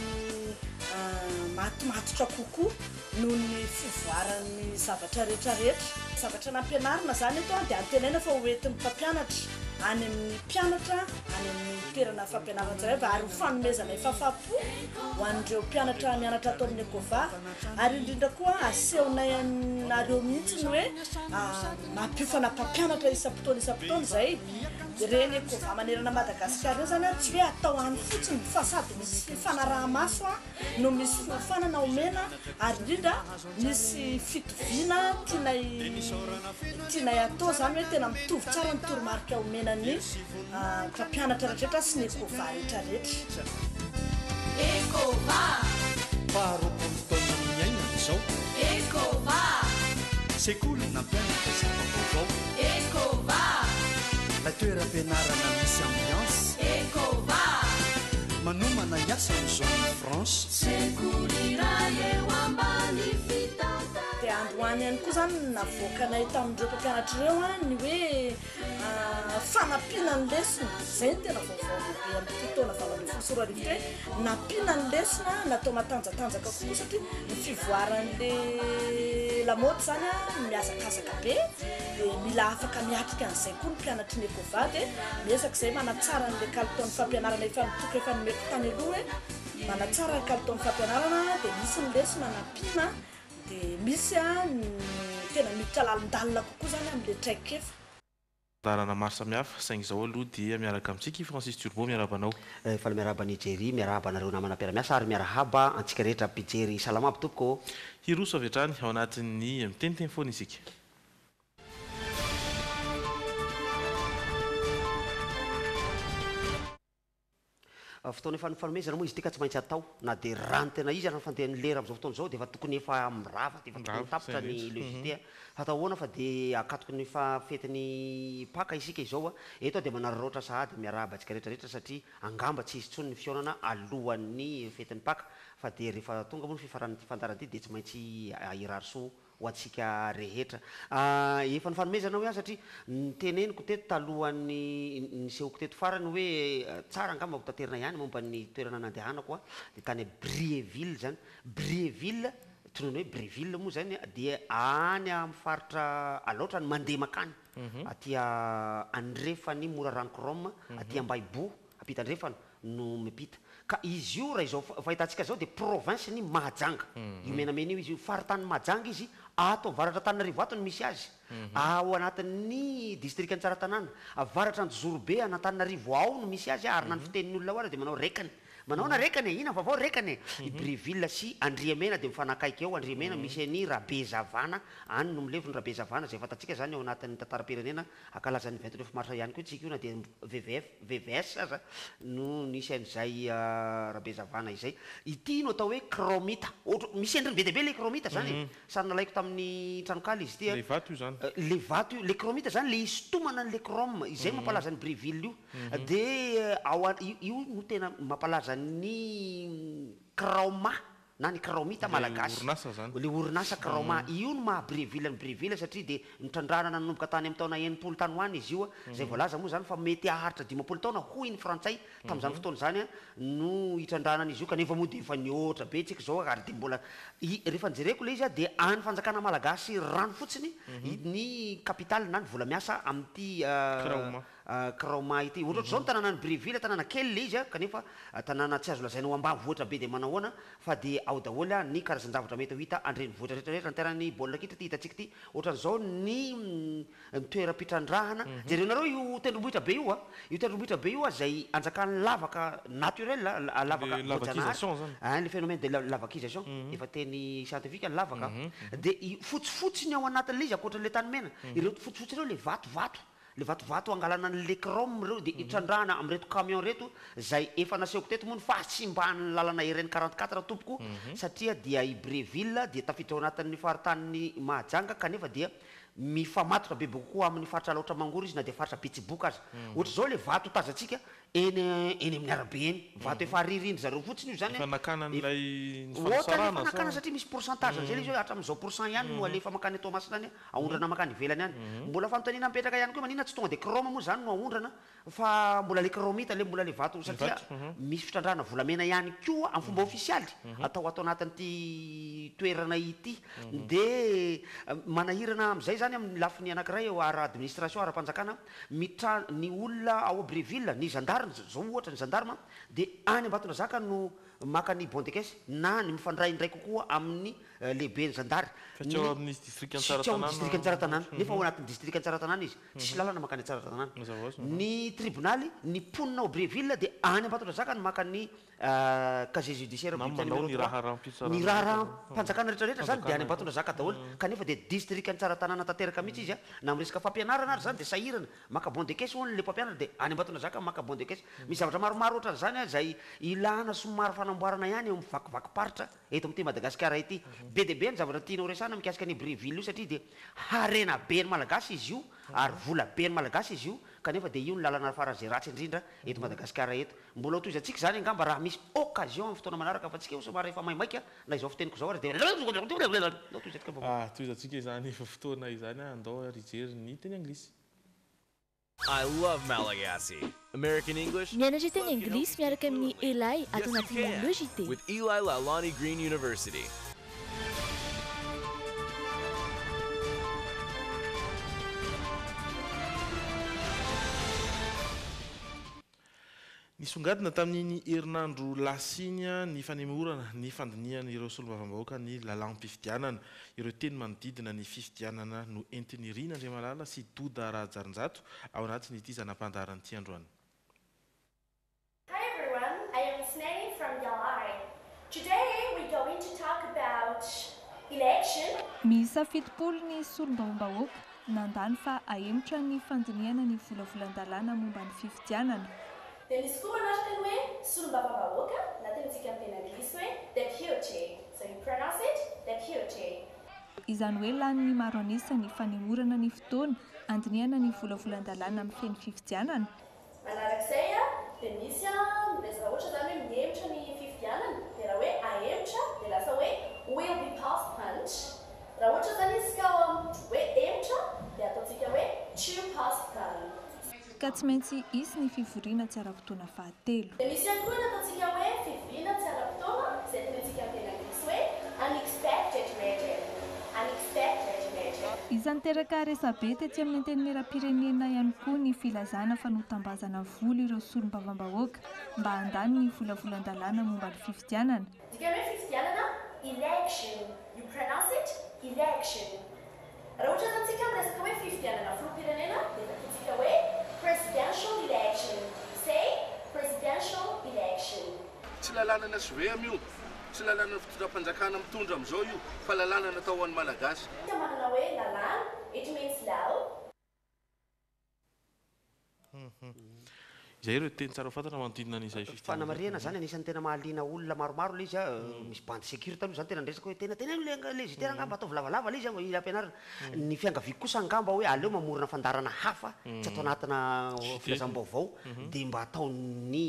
matomatotra kokoa noho ny fivoaran'ny zavatra rehetra rehetra. Zavatra nampianarina izany eto dia antenaina fa ho entin'ny mpampianatra any amin'ny mpianatra any amin'ny toerana fampianarana tsirairay ary ho fanomezana fahafaham-po ho an'ireo mpianatra mianatra ato amin'ny Ecova ary indrindra koa asehonay anareo mihitsy ny hoe Mampiofana mpampianatra isam-potoana isam-potoana izay. Ireny Ecova manerana Madagasikara ireny izany tsy hoe atao any fotsiny fa sady misy fanaraha-maso no misy fiofanana omena ary indrindra misy fitoviana tianay tianay atao izany hoe tena mitovy tsara ny toromarika omena ny mpampianatra rehetra sy ny Ecova rehetra rehetra. Ecova. Faha 20 taona niainana izao. Ecova. Sekoly nampianatra zava-baovao. Ecova. Ilay toeram-pianarana misy ambiance. Ecova. Manomana hiasa ny zone France. Sekoly iray eo ambany fitantanana. Dia androany ihany koa izany no navoakanay tamin'ireo mpampianatra ireo ny hoe fanampiana ny lesona, izay no tena vaovao lehibe amin'ity taona 2018 ity hoe nampiana ny lesona, natao matanjatanjaka kokoa satria ny fivoaran'ilay lamaody izany mihazakazaka be dia mila afaka miatrika an'izay koa ny mpianatry ny Ecova dia miezaka izay manatsara an'ilay kalitaon'ny fampianarana efa nitoko efa nomeko tany aloha hoe manatsara ny kalitaon'ny fampianarana dia misy ny lesona nampiana dia misy ny tena miditra lalindalina kokoa izany amin'ilay traikefa. Fandaharana maro samihafa, saingy izao aloha dia miaraka amintsika i Francis Turbo, miarahaba anao. Faly miarahaba an'i Jerry, miarahaba anareo namana mpiara-miasa ary miarahaba antsika rehetra mpijery. Salama aby tompoko ô! Hiroso avy hatrany ao anatin'ny miteniteny foana isika. Fotoana efa nifanomezana moa izy ity ka tsy maintsy atao na dia raha ny tena izy ary ny fandehan'ny lera amin'izao fotoana izao dia efa tokony efa mirava dia efa tokony tapitra ny le JT a! Fa atao ahoana fa dia akatoky ny fetin'ny Paka isika izao a! Eto aho dia manararaotra sahady miarahaba antsika rehetra rehetra satria angamba tsy hisy intsony ny fihaonana alohan'ny fetin'ny Paka fa dia rehefa tonga moa ny fifaran'ity fandaharana ity dia tsy maintsy hirary soa ho antsika rehetra. Efa nifanomezana hoe aho satria noteneniko teto talohan'ny nisehoako teto farany hoe tsara angamba ho taterina ihany momba ny toerana nandehanako aho dia tany Brieville izany. Brieville, tononina hoe Breville moa izany dia any amin'ny faritra Alaotra no mandeha mankany, aty andrefan'i Morarano Chrome, aty Ambahiboho, ampita andrefana no mipita. Ka izy io raha izao fahitantsika izao dia province ny Mahajanga. Io menamena io izy io. Faritanin'i Mahajanga izy, ato avaratra Antananarivo ato no misy azy. Ao anatin'ny distrikan'i Tsaratanàna. Avaratra Anjozorobe an'Antananarivo ao no misy azy ary na ny fitenin'ny olona ao ary dia manao rekany. Manahoana rekany e? Inona ny vaovao rekany e? I Brieville sy Andriamena dia mifanakaiky eo. Andriamena misy an'i Rabezavana, any no milevina Rabezavana izay fantatsika izany ao anatin'ny tantaram-pirenena Hankalaza ny 29 mars ihany koa tsika io na dia VVF, VVS aza no nisy an'izay Rabezavana izay. Ity no atao hoe kraomita. Ohatra, misy endriny be dia be ilay kraomita izany e. Sary nalaiko tamin'ny tranonkala izy ity a. Ilay vato io izany. Ilay vato io, ilay kraomita izany ilay isintomana an'ilay chrome, izay mampalaza an'i Brieville io. Dia ao, io no tena mampalaza ny kraoma. na ny Kraomita malagasy. Ilay orinasa izany. Ilay orinasa Kraoma. Io no maha Breville an'i Breville satria dia nitrandrahana nanomboka tany amin'ny taona 60 tany ho any izy io, izay voalaza moa izany fa mety haharitra 50 taona hoy ny frantsay tamin'izany fotoana izany no hitrandrahana an'izy io kanefa moa dia efa nihoatra be tsika izao ary dia mbola i rehefa nojereko ilay izy dia any fanjakana malagasy rano fotsiny ny capital na ny vola miasa amin'ity Kraoma. Kraoma ity. Ohatrohatr'izao ny tanànan'i Breville, tanàna kely ilay izy kanefa tanàna tsy azo lazaina ho ambanivohitra be dia manahoana fa dia ao daholo ny karazan-javatra mety ho hita an-drenivohitra rehetra rehetra. Ny terrain-n'ny baolina kitra ity hitantsika ity, ohatran'izao ny ny toeram-pitrandrahana. Jerenareo io tendrombohitra be io a! Io tendrombohitra be io a izay anjakan'ny lavaka naturel, lavaka Le lavakisation voajanahary, zany. Ein, le phénomène de lavakisation, efa teny scientifique ny lavaka, dia io fotsifotsy ny ao anatin'ilay izy ankoatran'ilay tany mena, ireto fotsifotsy ireo ilay vatovato. Le vatovato angalana anle chrome reo de itrandrahana amreto camion reto zay efa nasehoko teto moa ny fahasimban'ny lalana RN 44 tompoko satria dia i Breville dia tafiditra ao anatin'ny faritanin'i Mahajanga kanefa dia mifamatotra bebe kokoa amin'ny faritra Alaotra Mangoro izy na dia faritra Betsiboka aza. Ohatr'izao le vato tazantsika eny eny amin'ny arabe eny. Vato efa aririndry zareo fotsiny io zany Efa nakana an'ilay Ohatrany nifanasarahana efa nakana sa? satria misy pourcentage an'izay le izy hoe hatramin'izao pourcent ihany no alefa mankany Toamasina any Aondrana mankany ivelany any. Mbola fanontaniana mipetraka ihany koa maninona tsy tonga dia chrome moa izany no aondrana fa mbola le chromite le mbola le vato satria misy fitrandrahana volamena ihany koa amin'ny fomba ofisialy atao ato anatin'ity toerana ity. Dia manahirana amin'izay izany amin'ny lafiny anankiray eo ara administration ara-panjakana mitra ny olona ao Breville ny gendarme izao ohatra ny gendarme dia any Ambatondrazaka no maka ny bon de caisse na ny mifandray indray kokoa amin'ny lehiben'ny zandary. Fa tsy ao amin'ny distrikan'i Tsy ao amin'ny Tsaratanàna. distrikan'i Tsaratanàna, nefa ao anatin'ny distrikan'i Tsaratanàna izy. Tsisy lalana mankany Tsaratanàna. Mazava ho azy. Ny tribonaly, ny mponina ao Breville dia any Ambatondrazaka no maka ny casier judiciaire Na bulletin manao numéro ny 3. raharaham-pitsarana Ny rehetra. raharaham-panjakana rehetra rehetra izany dia any Fanjakana. Ambatondrazaka daholo. Kanefa dia distrikan'i Tsaratanàna tanteraka mihitsy izy. Na amin'ny resaka fampianarana ary izany dia sahirana. Maka bon de caisse hono ilay mpampianatra dia any Ambatondrazaka maka bon de caisse. Misy zavatra maromaro ohatran'izany izay ilana somary fanamboarana ihany eo amin'ny vakivakim-paritra. Eto amin'ity Madagasikara ity. Be dia be ny zavatra tiana ho resahana mikasika an'io Breville io satria dia harena be ny Malagasy izy io ary vola be ny Malagasy izy io kanefa dia io no lalana faran'izay ratsy indrindra eto Madagasikara eto. Mbola ho tohizantsika izany angamba raha misy occasion amin'ny fotoana manaraka fa tsika somary efa maimaika na izao fiteniko izao ary dia Ndao tohizantsika vaovao. Ah, tohizantsika izany fotoana izany, andao ary hijery ny teny anglisy. I love Malagasy. American English? Mianatra teny anglisy miaraka amin'i Eli ato Yes, you anatin'ny can. Le JT. With Eli Lalani Green University. Nisongadina tamin'iny herinandro lasa iny ny fanemorana ny fandinihan'ireo solombavambahoaka ny lalàm-pifidianana. Ireo teny manodidina ny fifidianana no entin'i Rina Andriamalala sy Doda Rahajarinjato ao anatin'ity zana-pandaharana ity androany. Hi everyone, I am Snelly from Yalai. Today we're going to talk about election. Miisa 70 ny solombavambahoaka nandany fa ahemotra ny fandinihana ny volavolan-dalàna momba ny fifidianana. Dia misy koa manaraka ny hoe solombavambahoaka na tenintsika amin'ny teny anglisy hoe deputy. So you pronounce it deputy. Izany hoe lanin'ny maro an'isa ny fanemorana ny fotoana handinihana ny volavolan-dalàna mifehy ny fifidianana. Manarak'izay dia misy miresaka ohatra izany hoe mihemotra ny fifidianana dia raha hoe ahemotra dia lasa hoe will be postponed. Raha ohatra izany izy ka hoe hemotra dia ataontsika hoe to postpone. Ka tsy maintsy hisy ny fivoriana tsy ara-potoana fahatelo. Dia misy ihany koa ny ataontsika hoe fivoriana tsy ara-potoana izay tenenintsika amin'ny teny anglisy hoe unexpected meeting, unexpected meeting. Isan'ny niteraka resabe tetsy amin'ny Antenimierampirenena ihany koa ny filazana fa notambazana vola ireo solombavambahoaka mba handany ny volavolan-dalàna momba ny fifidianana. Dikany hoe fifidianana, election, you pronounce it election. Raha ohatra zany tsika miresaka hoe fifidianana filoham-pirenena dia vakintsika hoe presidential election, say presidential election. Tsy lalàna na-SVM io, tsy lalàna fitondram-panjakana mitondra amin'izao io, fa lalàna natao ho an'ny Malagasy. Tsika manana hoe lalàna, it means law. Izay ireo teny tsara ho fantatra manodidina an'izay fifidianana izay. Fanamarihana izany, anisan'ny tena mahaliana olona maromaro ilay izy, misy bande sécurité aloha izany tena niresaka hoe tena teneno ilay ilay JT angamba ataovy lavalava ilay izy mila ampianarina. Ny fiangaviako kosa angamba hoe aleo mamorona fandaharana hafa tsy atao anatina filazam-baovao dia mba ataon'ny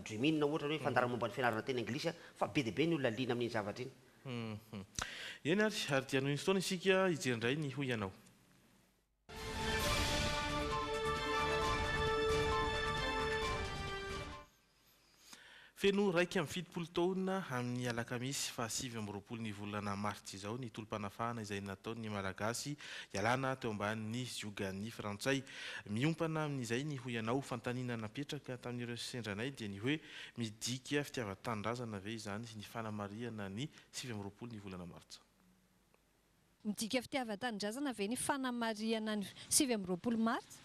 Dream'in ohatra hoe fandaharana momba ny fianarana teny anglisy fa be dia be ny olona liana amin'iny zavatra iny. Eny ary, ary dia hanohy ny fotoana isika hijery indray ny hoy ianao. Feno 71 taona amin'ny alakamisy faha 29 ny volana martsa izao ny tolom-panafahana izay nataon'ny Malagasy hialana teo ambanin'ny ziogan'ny Frantsay. Miompana amin'izay ny hoy ianao, fanontaniana napetraka tamin'ireo sendranay dia ny hoe midika fitiavan-tanindrazana ve izany ny fanamarihana ny 29 ny volana martsa? Midika fitiavan-tanindrazana ve ny fanamarihana ny 29 martsa?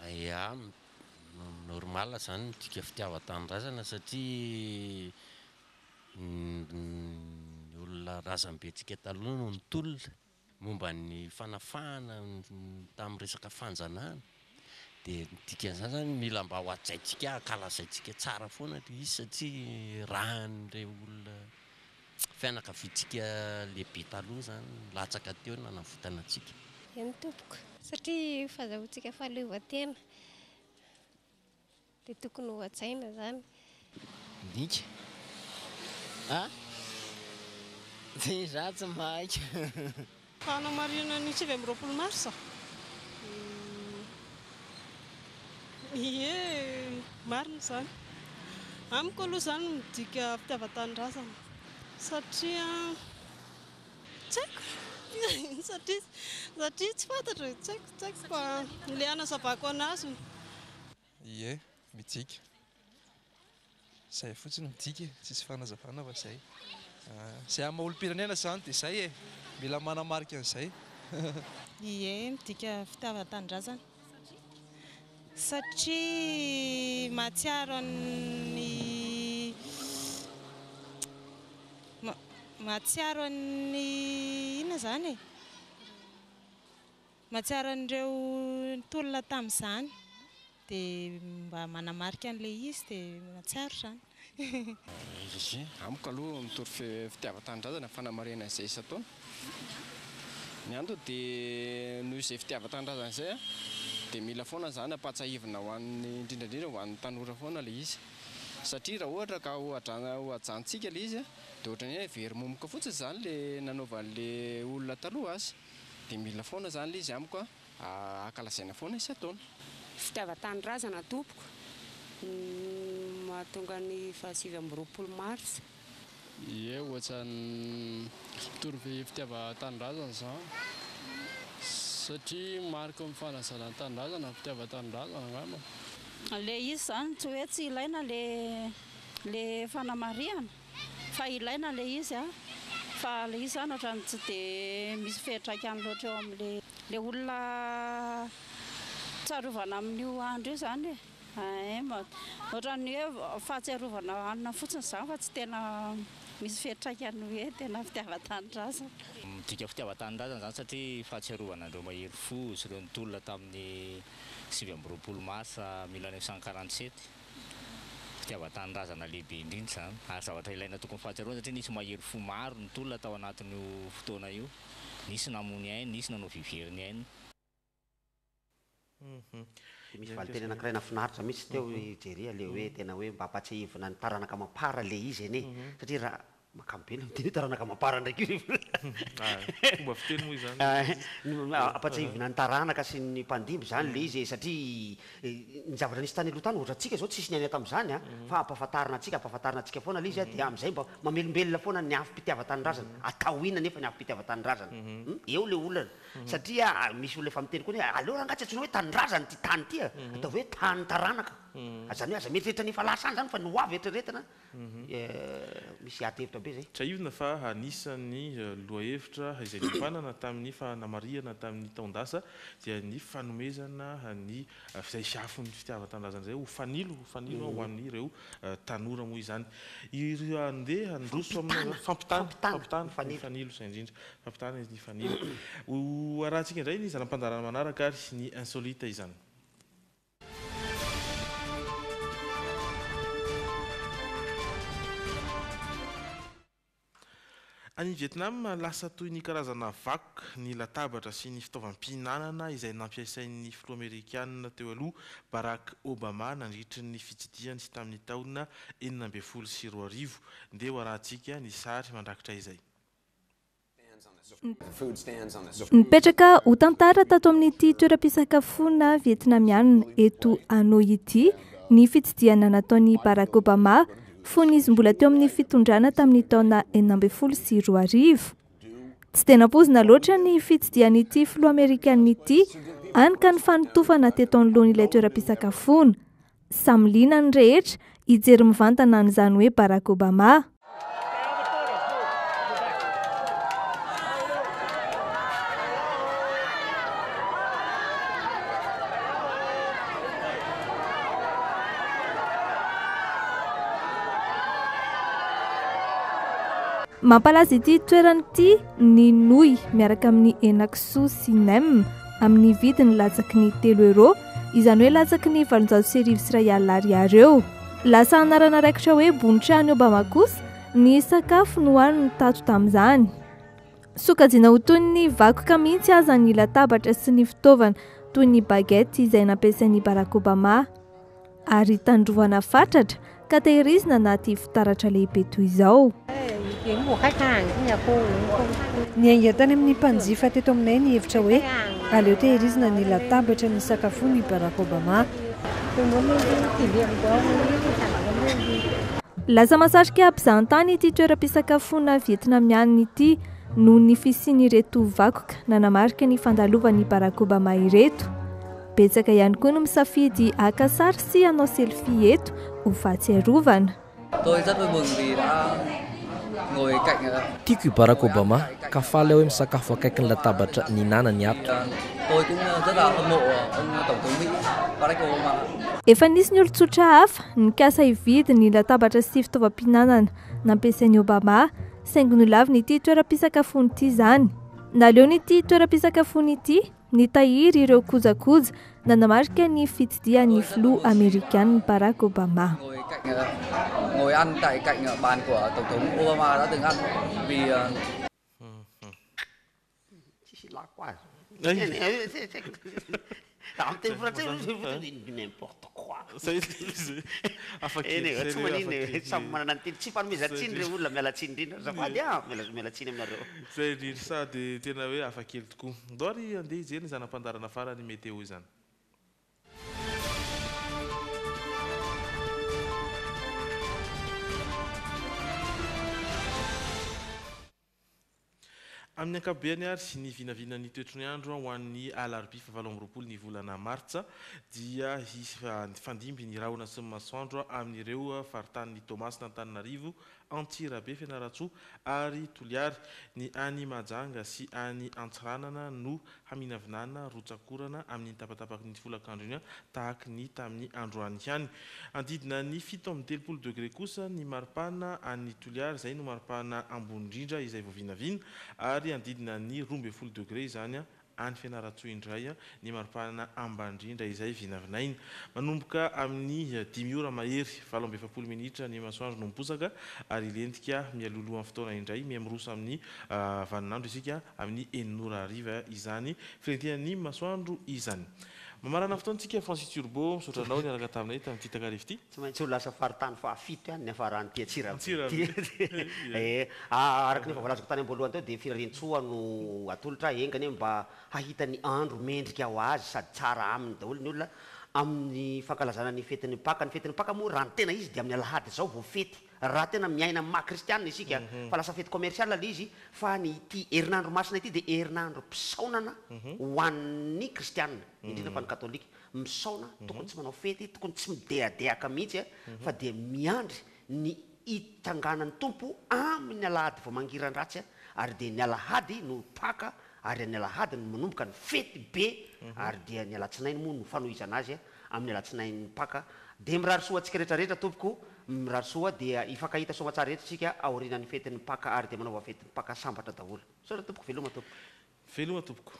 Ya, normal zany midika fitiavan-tanindrazana satria ny olona razambentsika taloha no nitolona momba ny fanafahana tamin'ny resaka fanjanahana dia ny dikan'izany zany mila mba ho hajaintsika, ankalazaintsika tsara foana ilay izy satria rahan'ireo olona Fianakaviantsika lehibe taloha izany nilatsaka teo nanavotana antsika. Eny tompoko, satria fahazahoantsika fahaleovantena dia tokony ho hajaina izany. Midika a! Dia izaho tsy mahay ka. Fanamarihana ny 29 marsa? Ie, marina izany. Amiko aloha izany midika fitiavan-tanindrazana satria tsy haiko satria satria tsy fantatro e, tsy haiko tsy haiko fa ilay hanazavako an'azy. Ie, midika. Zay fotsiny midika e, tsisy fanazavana fa zay. Zay amin'ny maha olom-pirenena zany dia zay e, mila manamarika an'izay. Ie, midika fitiavan-tanindrazana. Satria mahatsiaro an'ny mahatsiaro an'ny inona izany e? Mahatsiaro an'ireo nitolona tamin'izany dia mba manamarika an'ilay izy dia mahatsiaro izany. Ie, amiko aloha mitory fitiavan-tanindrazana ny fanamarihana izay isan-taona. Ny antony dia noho izay fitiavan-tanindrazana izay dia mila foana izany ampahatsiahivina ho an'ny indrindra indrindra ho an'ny tanora foana ilay izy. Satria raha ohatra ka ho hajantsika ilay izy dia ohatran'ny hoe very momoka fotsiny izany ilay nanaovan'ilay olona taloha azy. Dia mila foana izany ilay izy amiko a, ankalazaina foana isan-taona. Fitiavan-tanindrazana tompoko no mahatonga ny faha 29 marsa. Ie ohatran'ny mitovy fitiavan-tanindrazana izany satria mariky ny fanajana ny tanindrazana ny fitiavan-tanindrazana angamba. Ilay izy izany tsy hoe tsy ilaina ilay fanamarihana. Fa ilaina ilay izy an! Fa ilay izy izany ohatran'ny tsy dia misy fiantraikany loatra eo amin'ilay ilay olona tsarovana amin'io andro io izany e! Ein! Ohatran'ny hoe fahatsiarovana hanina fotsiny izany fa tsy tena misy fiantraikany hoe tena fitiavan-tanindrazana. Midika fitiavan-tanindrazana izany satria fahatsiarovana an'ireo mahery fo sy ireo nitolona tamin'ny 29 marsa 1947. Fitiavan-tanindrazana lehibe indrindra izany ary zavatra ilaina tokony fahatsiarovana satria nisy mahery fo maro nitolona tao anatin'io fotoana io, nisy namoy ainy, nisy nanao vy very ny ainy. Dia misy valinteny anankiray nahafinaritra mihitsy teo i Jerry a, le hoe tena hoe mba ampahatsiahivina ny taranaka amam-para le izy anie, satria raha Makamo be ilay miteny hoe taranaka amam-para ndraiky io. Fomba fiteny moa izany. Ampatsiahivina ny taranaka sy ny mpandimby izany ilay izy e, satria ny zavatra nisy tany aloha tany ohatra antsika izao tsisy niaina tamin'izany an, fa ampahafantarina antsika, ampahafantarina antsika foana ilay izy an, dia amin'izay mba mamelombelona foana ny afom-pitiavan-tanindrazana. Atao inona anefa ny afom-pitiavan-tanindrazana? Eo ilay olana. Satria misy olona efa miteny koa hoe aleo rangahy tsy antsoina hoe tanindrazana ity tany ity a, ataovy hoe tany taranaka. Izany hoe aza mieritreritra ny efa lasa any izany fa ny ho avy eritreretina. Misy ady hevitra be zay. Tsiahivina fa anisan'ny lohahevitra izay niompanana tamin'ny fanamarihana tamin'ny taon-dasa dia ny fanomezana ny izay afon'ny fitiavan-tanindrazana izay ho fanilo ho fanilo ho an'ireo tanora moa izany. Ireo andeha handroso amina fampitana fampitana ny fanilo izay indrindra fampitana ny fanilo. Ho arahantsika indray ny zana-pandaharana manaraka ary ny insolite izany. Any Vietnam, lasa toy ny karazana vakoka ny latabatra sy ny fitaovam-pihinanana izay nampiasain'ny filoha amerikana teo aloha Barack Obama nandritry ny fitsidihany tamin'ny taona 2016. Ndeha ho arahantsika ny sary mandrakitra izay. Nipetraka ho tantara tato amin'ity toeram-pisakafoana Vietnamiana eto Hanoi ity ny fitsidihana nataon'i Barack Obama fony izy mbola teo amin'ny fitondrana tamin'ny taona 2016. Tsy dia nampoizina loatra ny fitsidihan'ity filoha amerikana ity, hany ka nifanotofana teto anoloan'ilay toeram-pisakafoana. Samy liana ny rehetra hijery mivantana an'izany hoe Barack Obama. Mampalaza ity toerana ity ny nouille miaraka amin'ny henakisoa sy nem amin'ny vidiny latsaky ny telo euros, izany hoe latsaky ny 11 800 ariary eo. Lasa anarana raikitra hoe Bontrany Obama kosa ny sakafo nohaniny tato tamin'izany. Sokajiana ho toy ny vakoka mihitsy aza ny latabatra sy ny fitaovana toy ny baguette izay nampiasain'i Barack Obama ary tandrovana fatratra ka tehirizina anaty fitaratra lehibe toy izao. Niainga tany amin'ny mpanjifa teto aminay ny hevitra hoe aleo tehirizina ny latabatra nisakafoan'i Barack Obama. Lasa mahasarika mpizahantany ity toeram-pisakafoana vietnamianina ity noho ny fisian'ireto vakoka nanamarika ny fandalovan'i Barack Obama ireto. Betsaka ihany koa no misafidy haka sary sy hanao selfie eto ho fahatsiarovana. Tiako i Barack Obama ka faly aho hoe misakafo akaikin'ny latabatra nihinanany ato. Efa nisy ny olon-tsotra hafa nikasa hividy ny latabatra sy fitaovam-pihinanana nampiasain'i Obama, saingy nolavin'ity toeram-pisakafoana ity izany. Naleon'ity toeram-pisakafoana ity nitahiry ireo kojakoja nanamarika ny fitsidihan'ny filoha amerikana Barack Obama. Tsisy ilako azy. Amin'ny teny frantsay aloha zay fotsiny dia n'importe quoi. Zay ilay izy. Hafa kely. Eny e, Zay tsy ilay maninona hafa e, kely. samy manana ny teny. Tsy ifanomezan-tsiny Zay ireo olona, miala tsiny indrindra azafady a, miala miala tsiny aminareo. Zay indrindra, sady tena hoe hafa kely tokoa. Ndao ary andeha hijery ny zana-pandaharana farany météo izany. Amin'ny ankapobeany ary, ny vinavinan'ny toetry ny andro ho an'ny alarobia fahavalo amby roapolo ny volana martsa dia hisy hifandimby ny rahona sy ny masoandro amin'ireo faritanin'i Toamasina, Antananarivo, Antsirabe, Fianarantsoa ary Toliara. Ny any Mahajanga sy any Antsiranana no haminavinana rotsak'orana amin'iny tapatapaky ny folakandro iny tahaky ny tamin'ny androany ihany. Hanodidina ny 37 degre kosa ny maripana any Toliara, izay no maripana ambony indrindra izay voavinavina, ary hanodidina ny 12 degre izany any Fianarantsoa indray ny maripana ambany indrindra izay vinavinaina. Manomboka amin'ny dimy ora mahery 48 minitra ny masoandro no miposaka ary hilentika mialolohan'ny fotoana indray miha-miroso amin'ny vaninandro isika amin'ny enina ora hariva izany filentehan'ny masoandro izany. Mamarana fotoana isika Francis Turbo, misaotra anao niaraka taminay tamin'ity takariva ity. Tsy maintsy ho lasa faritany fahafito ihany ny hafaran'ity Antsirabe Antsirabe. ity. Eh, araka ny efa voalazako tany am-boalohany teo dia firarian-tsoa no atolotra, enga anie mba hahita ny andro mendrika ho azy sady tsara aminy daholo ny olona amin'ny fankalazana ny fetin'ny Paka. Ny fetin'ny Paka moa raha ny tena izy dia amin'ny alahady izao vao fety, raha tena miaina amin'ny maha kristianina isika, fa lasa fety commercial ilay izy, fa ny ity herinandro masina ity dia herinandrom-pisaonana ho an'ny kristianina, indrindra fa ny katolika. Misaona, tokony tsy manao fety, tokony tsy midehadehaka mihitsy fa dia miandry ny hitsanganan'ny Tompo amin'ny alahady vao mangiran-dratsy ary dia ny alahady no Paka ary ny alahady no manomboka ny fety be ary dia ny alatsinainy moa no fanohizana azy amin'ny alatsinain'ny Paka. Dia mirary soa antsika rehetra rehetra tompoko, mirary soa dia hifankahita soamatsara rehetra isika aorianan'ny fetin'ny Paka ary dia manaova fetin'ny Paka sambatra daholo. Misaotra tompoko, veloma tompoko. Veloma tompoko.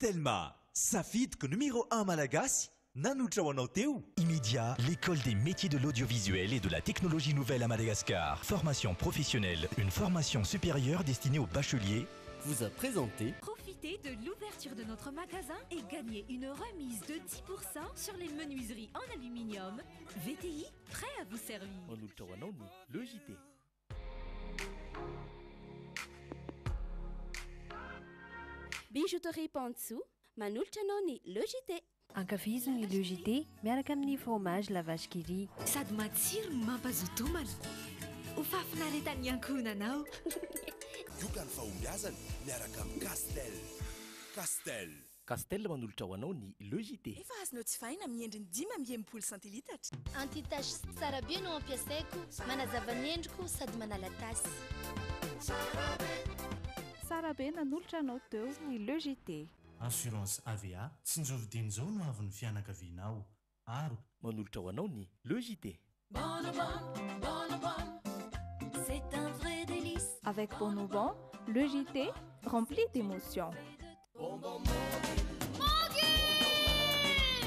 Telma, safidiko numéro un malagasy, nanolotra ho anao teo. Immédiat, l'école des métiers de l'audiovisuel et de la technologie nouvelle à Madagascar. Formation professionnelle, une formation supérieure destinée aux bacheliers. Vous a présenté Profitez de l'ouverture de notre magasin et gagnez une remise de 10% sur les menuiseries en aluminium. VTI, prêt à vous servir. Manolotra ho anao ny Le JT. Bijouterie Pantsu, manolotra anao ny Le JT. Ankafizo ny Le JT miaraka amin'ny fromage La Vache qui rit. Sady matsiro no mampazoto homana. Ho fahafinaretan'ny ankohonanao. Ioka ny fahombiazana miaraka amin'ny Castel. Castel. Castel manolotra ho anao ny Le JT. Efa azonao jifaina amin'ny endriny 65 centilitatra. Anti-tache tsara be no ampiasaiko, manazava ny endriko sady manala tasy. Tsara be nanolotra anao teo ny Le JT. Assurance AVA, tsinjovy dieny izao no avin'ny fianakavianao. Aro. Manolotra ho anao ny Le JT. C'est un vrai délice. Avec Bonobon, le JT rempli d'émotions.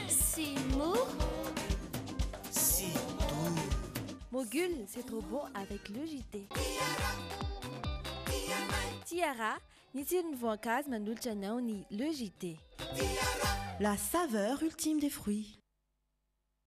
C'est mou. C'est doux. Mogul, c'est trop bon avec le JT. Tiara, ny tsiron'ny voankazo manolotra anao ny Le JT. La saveur ultime des fruits.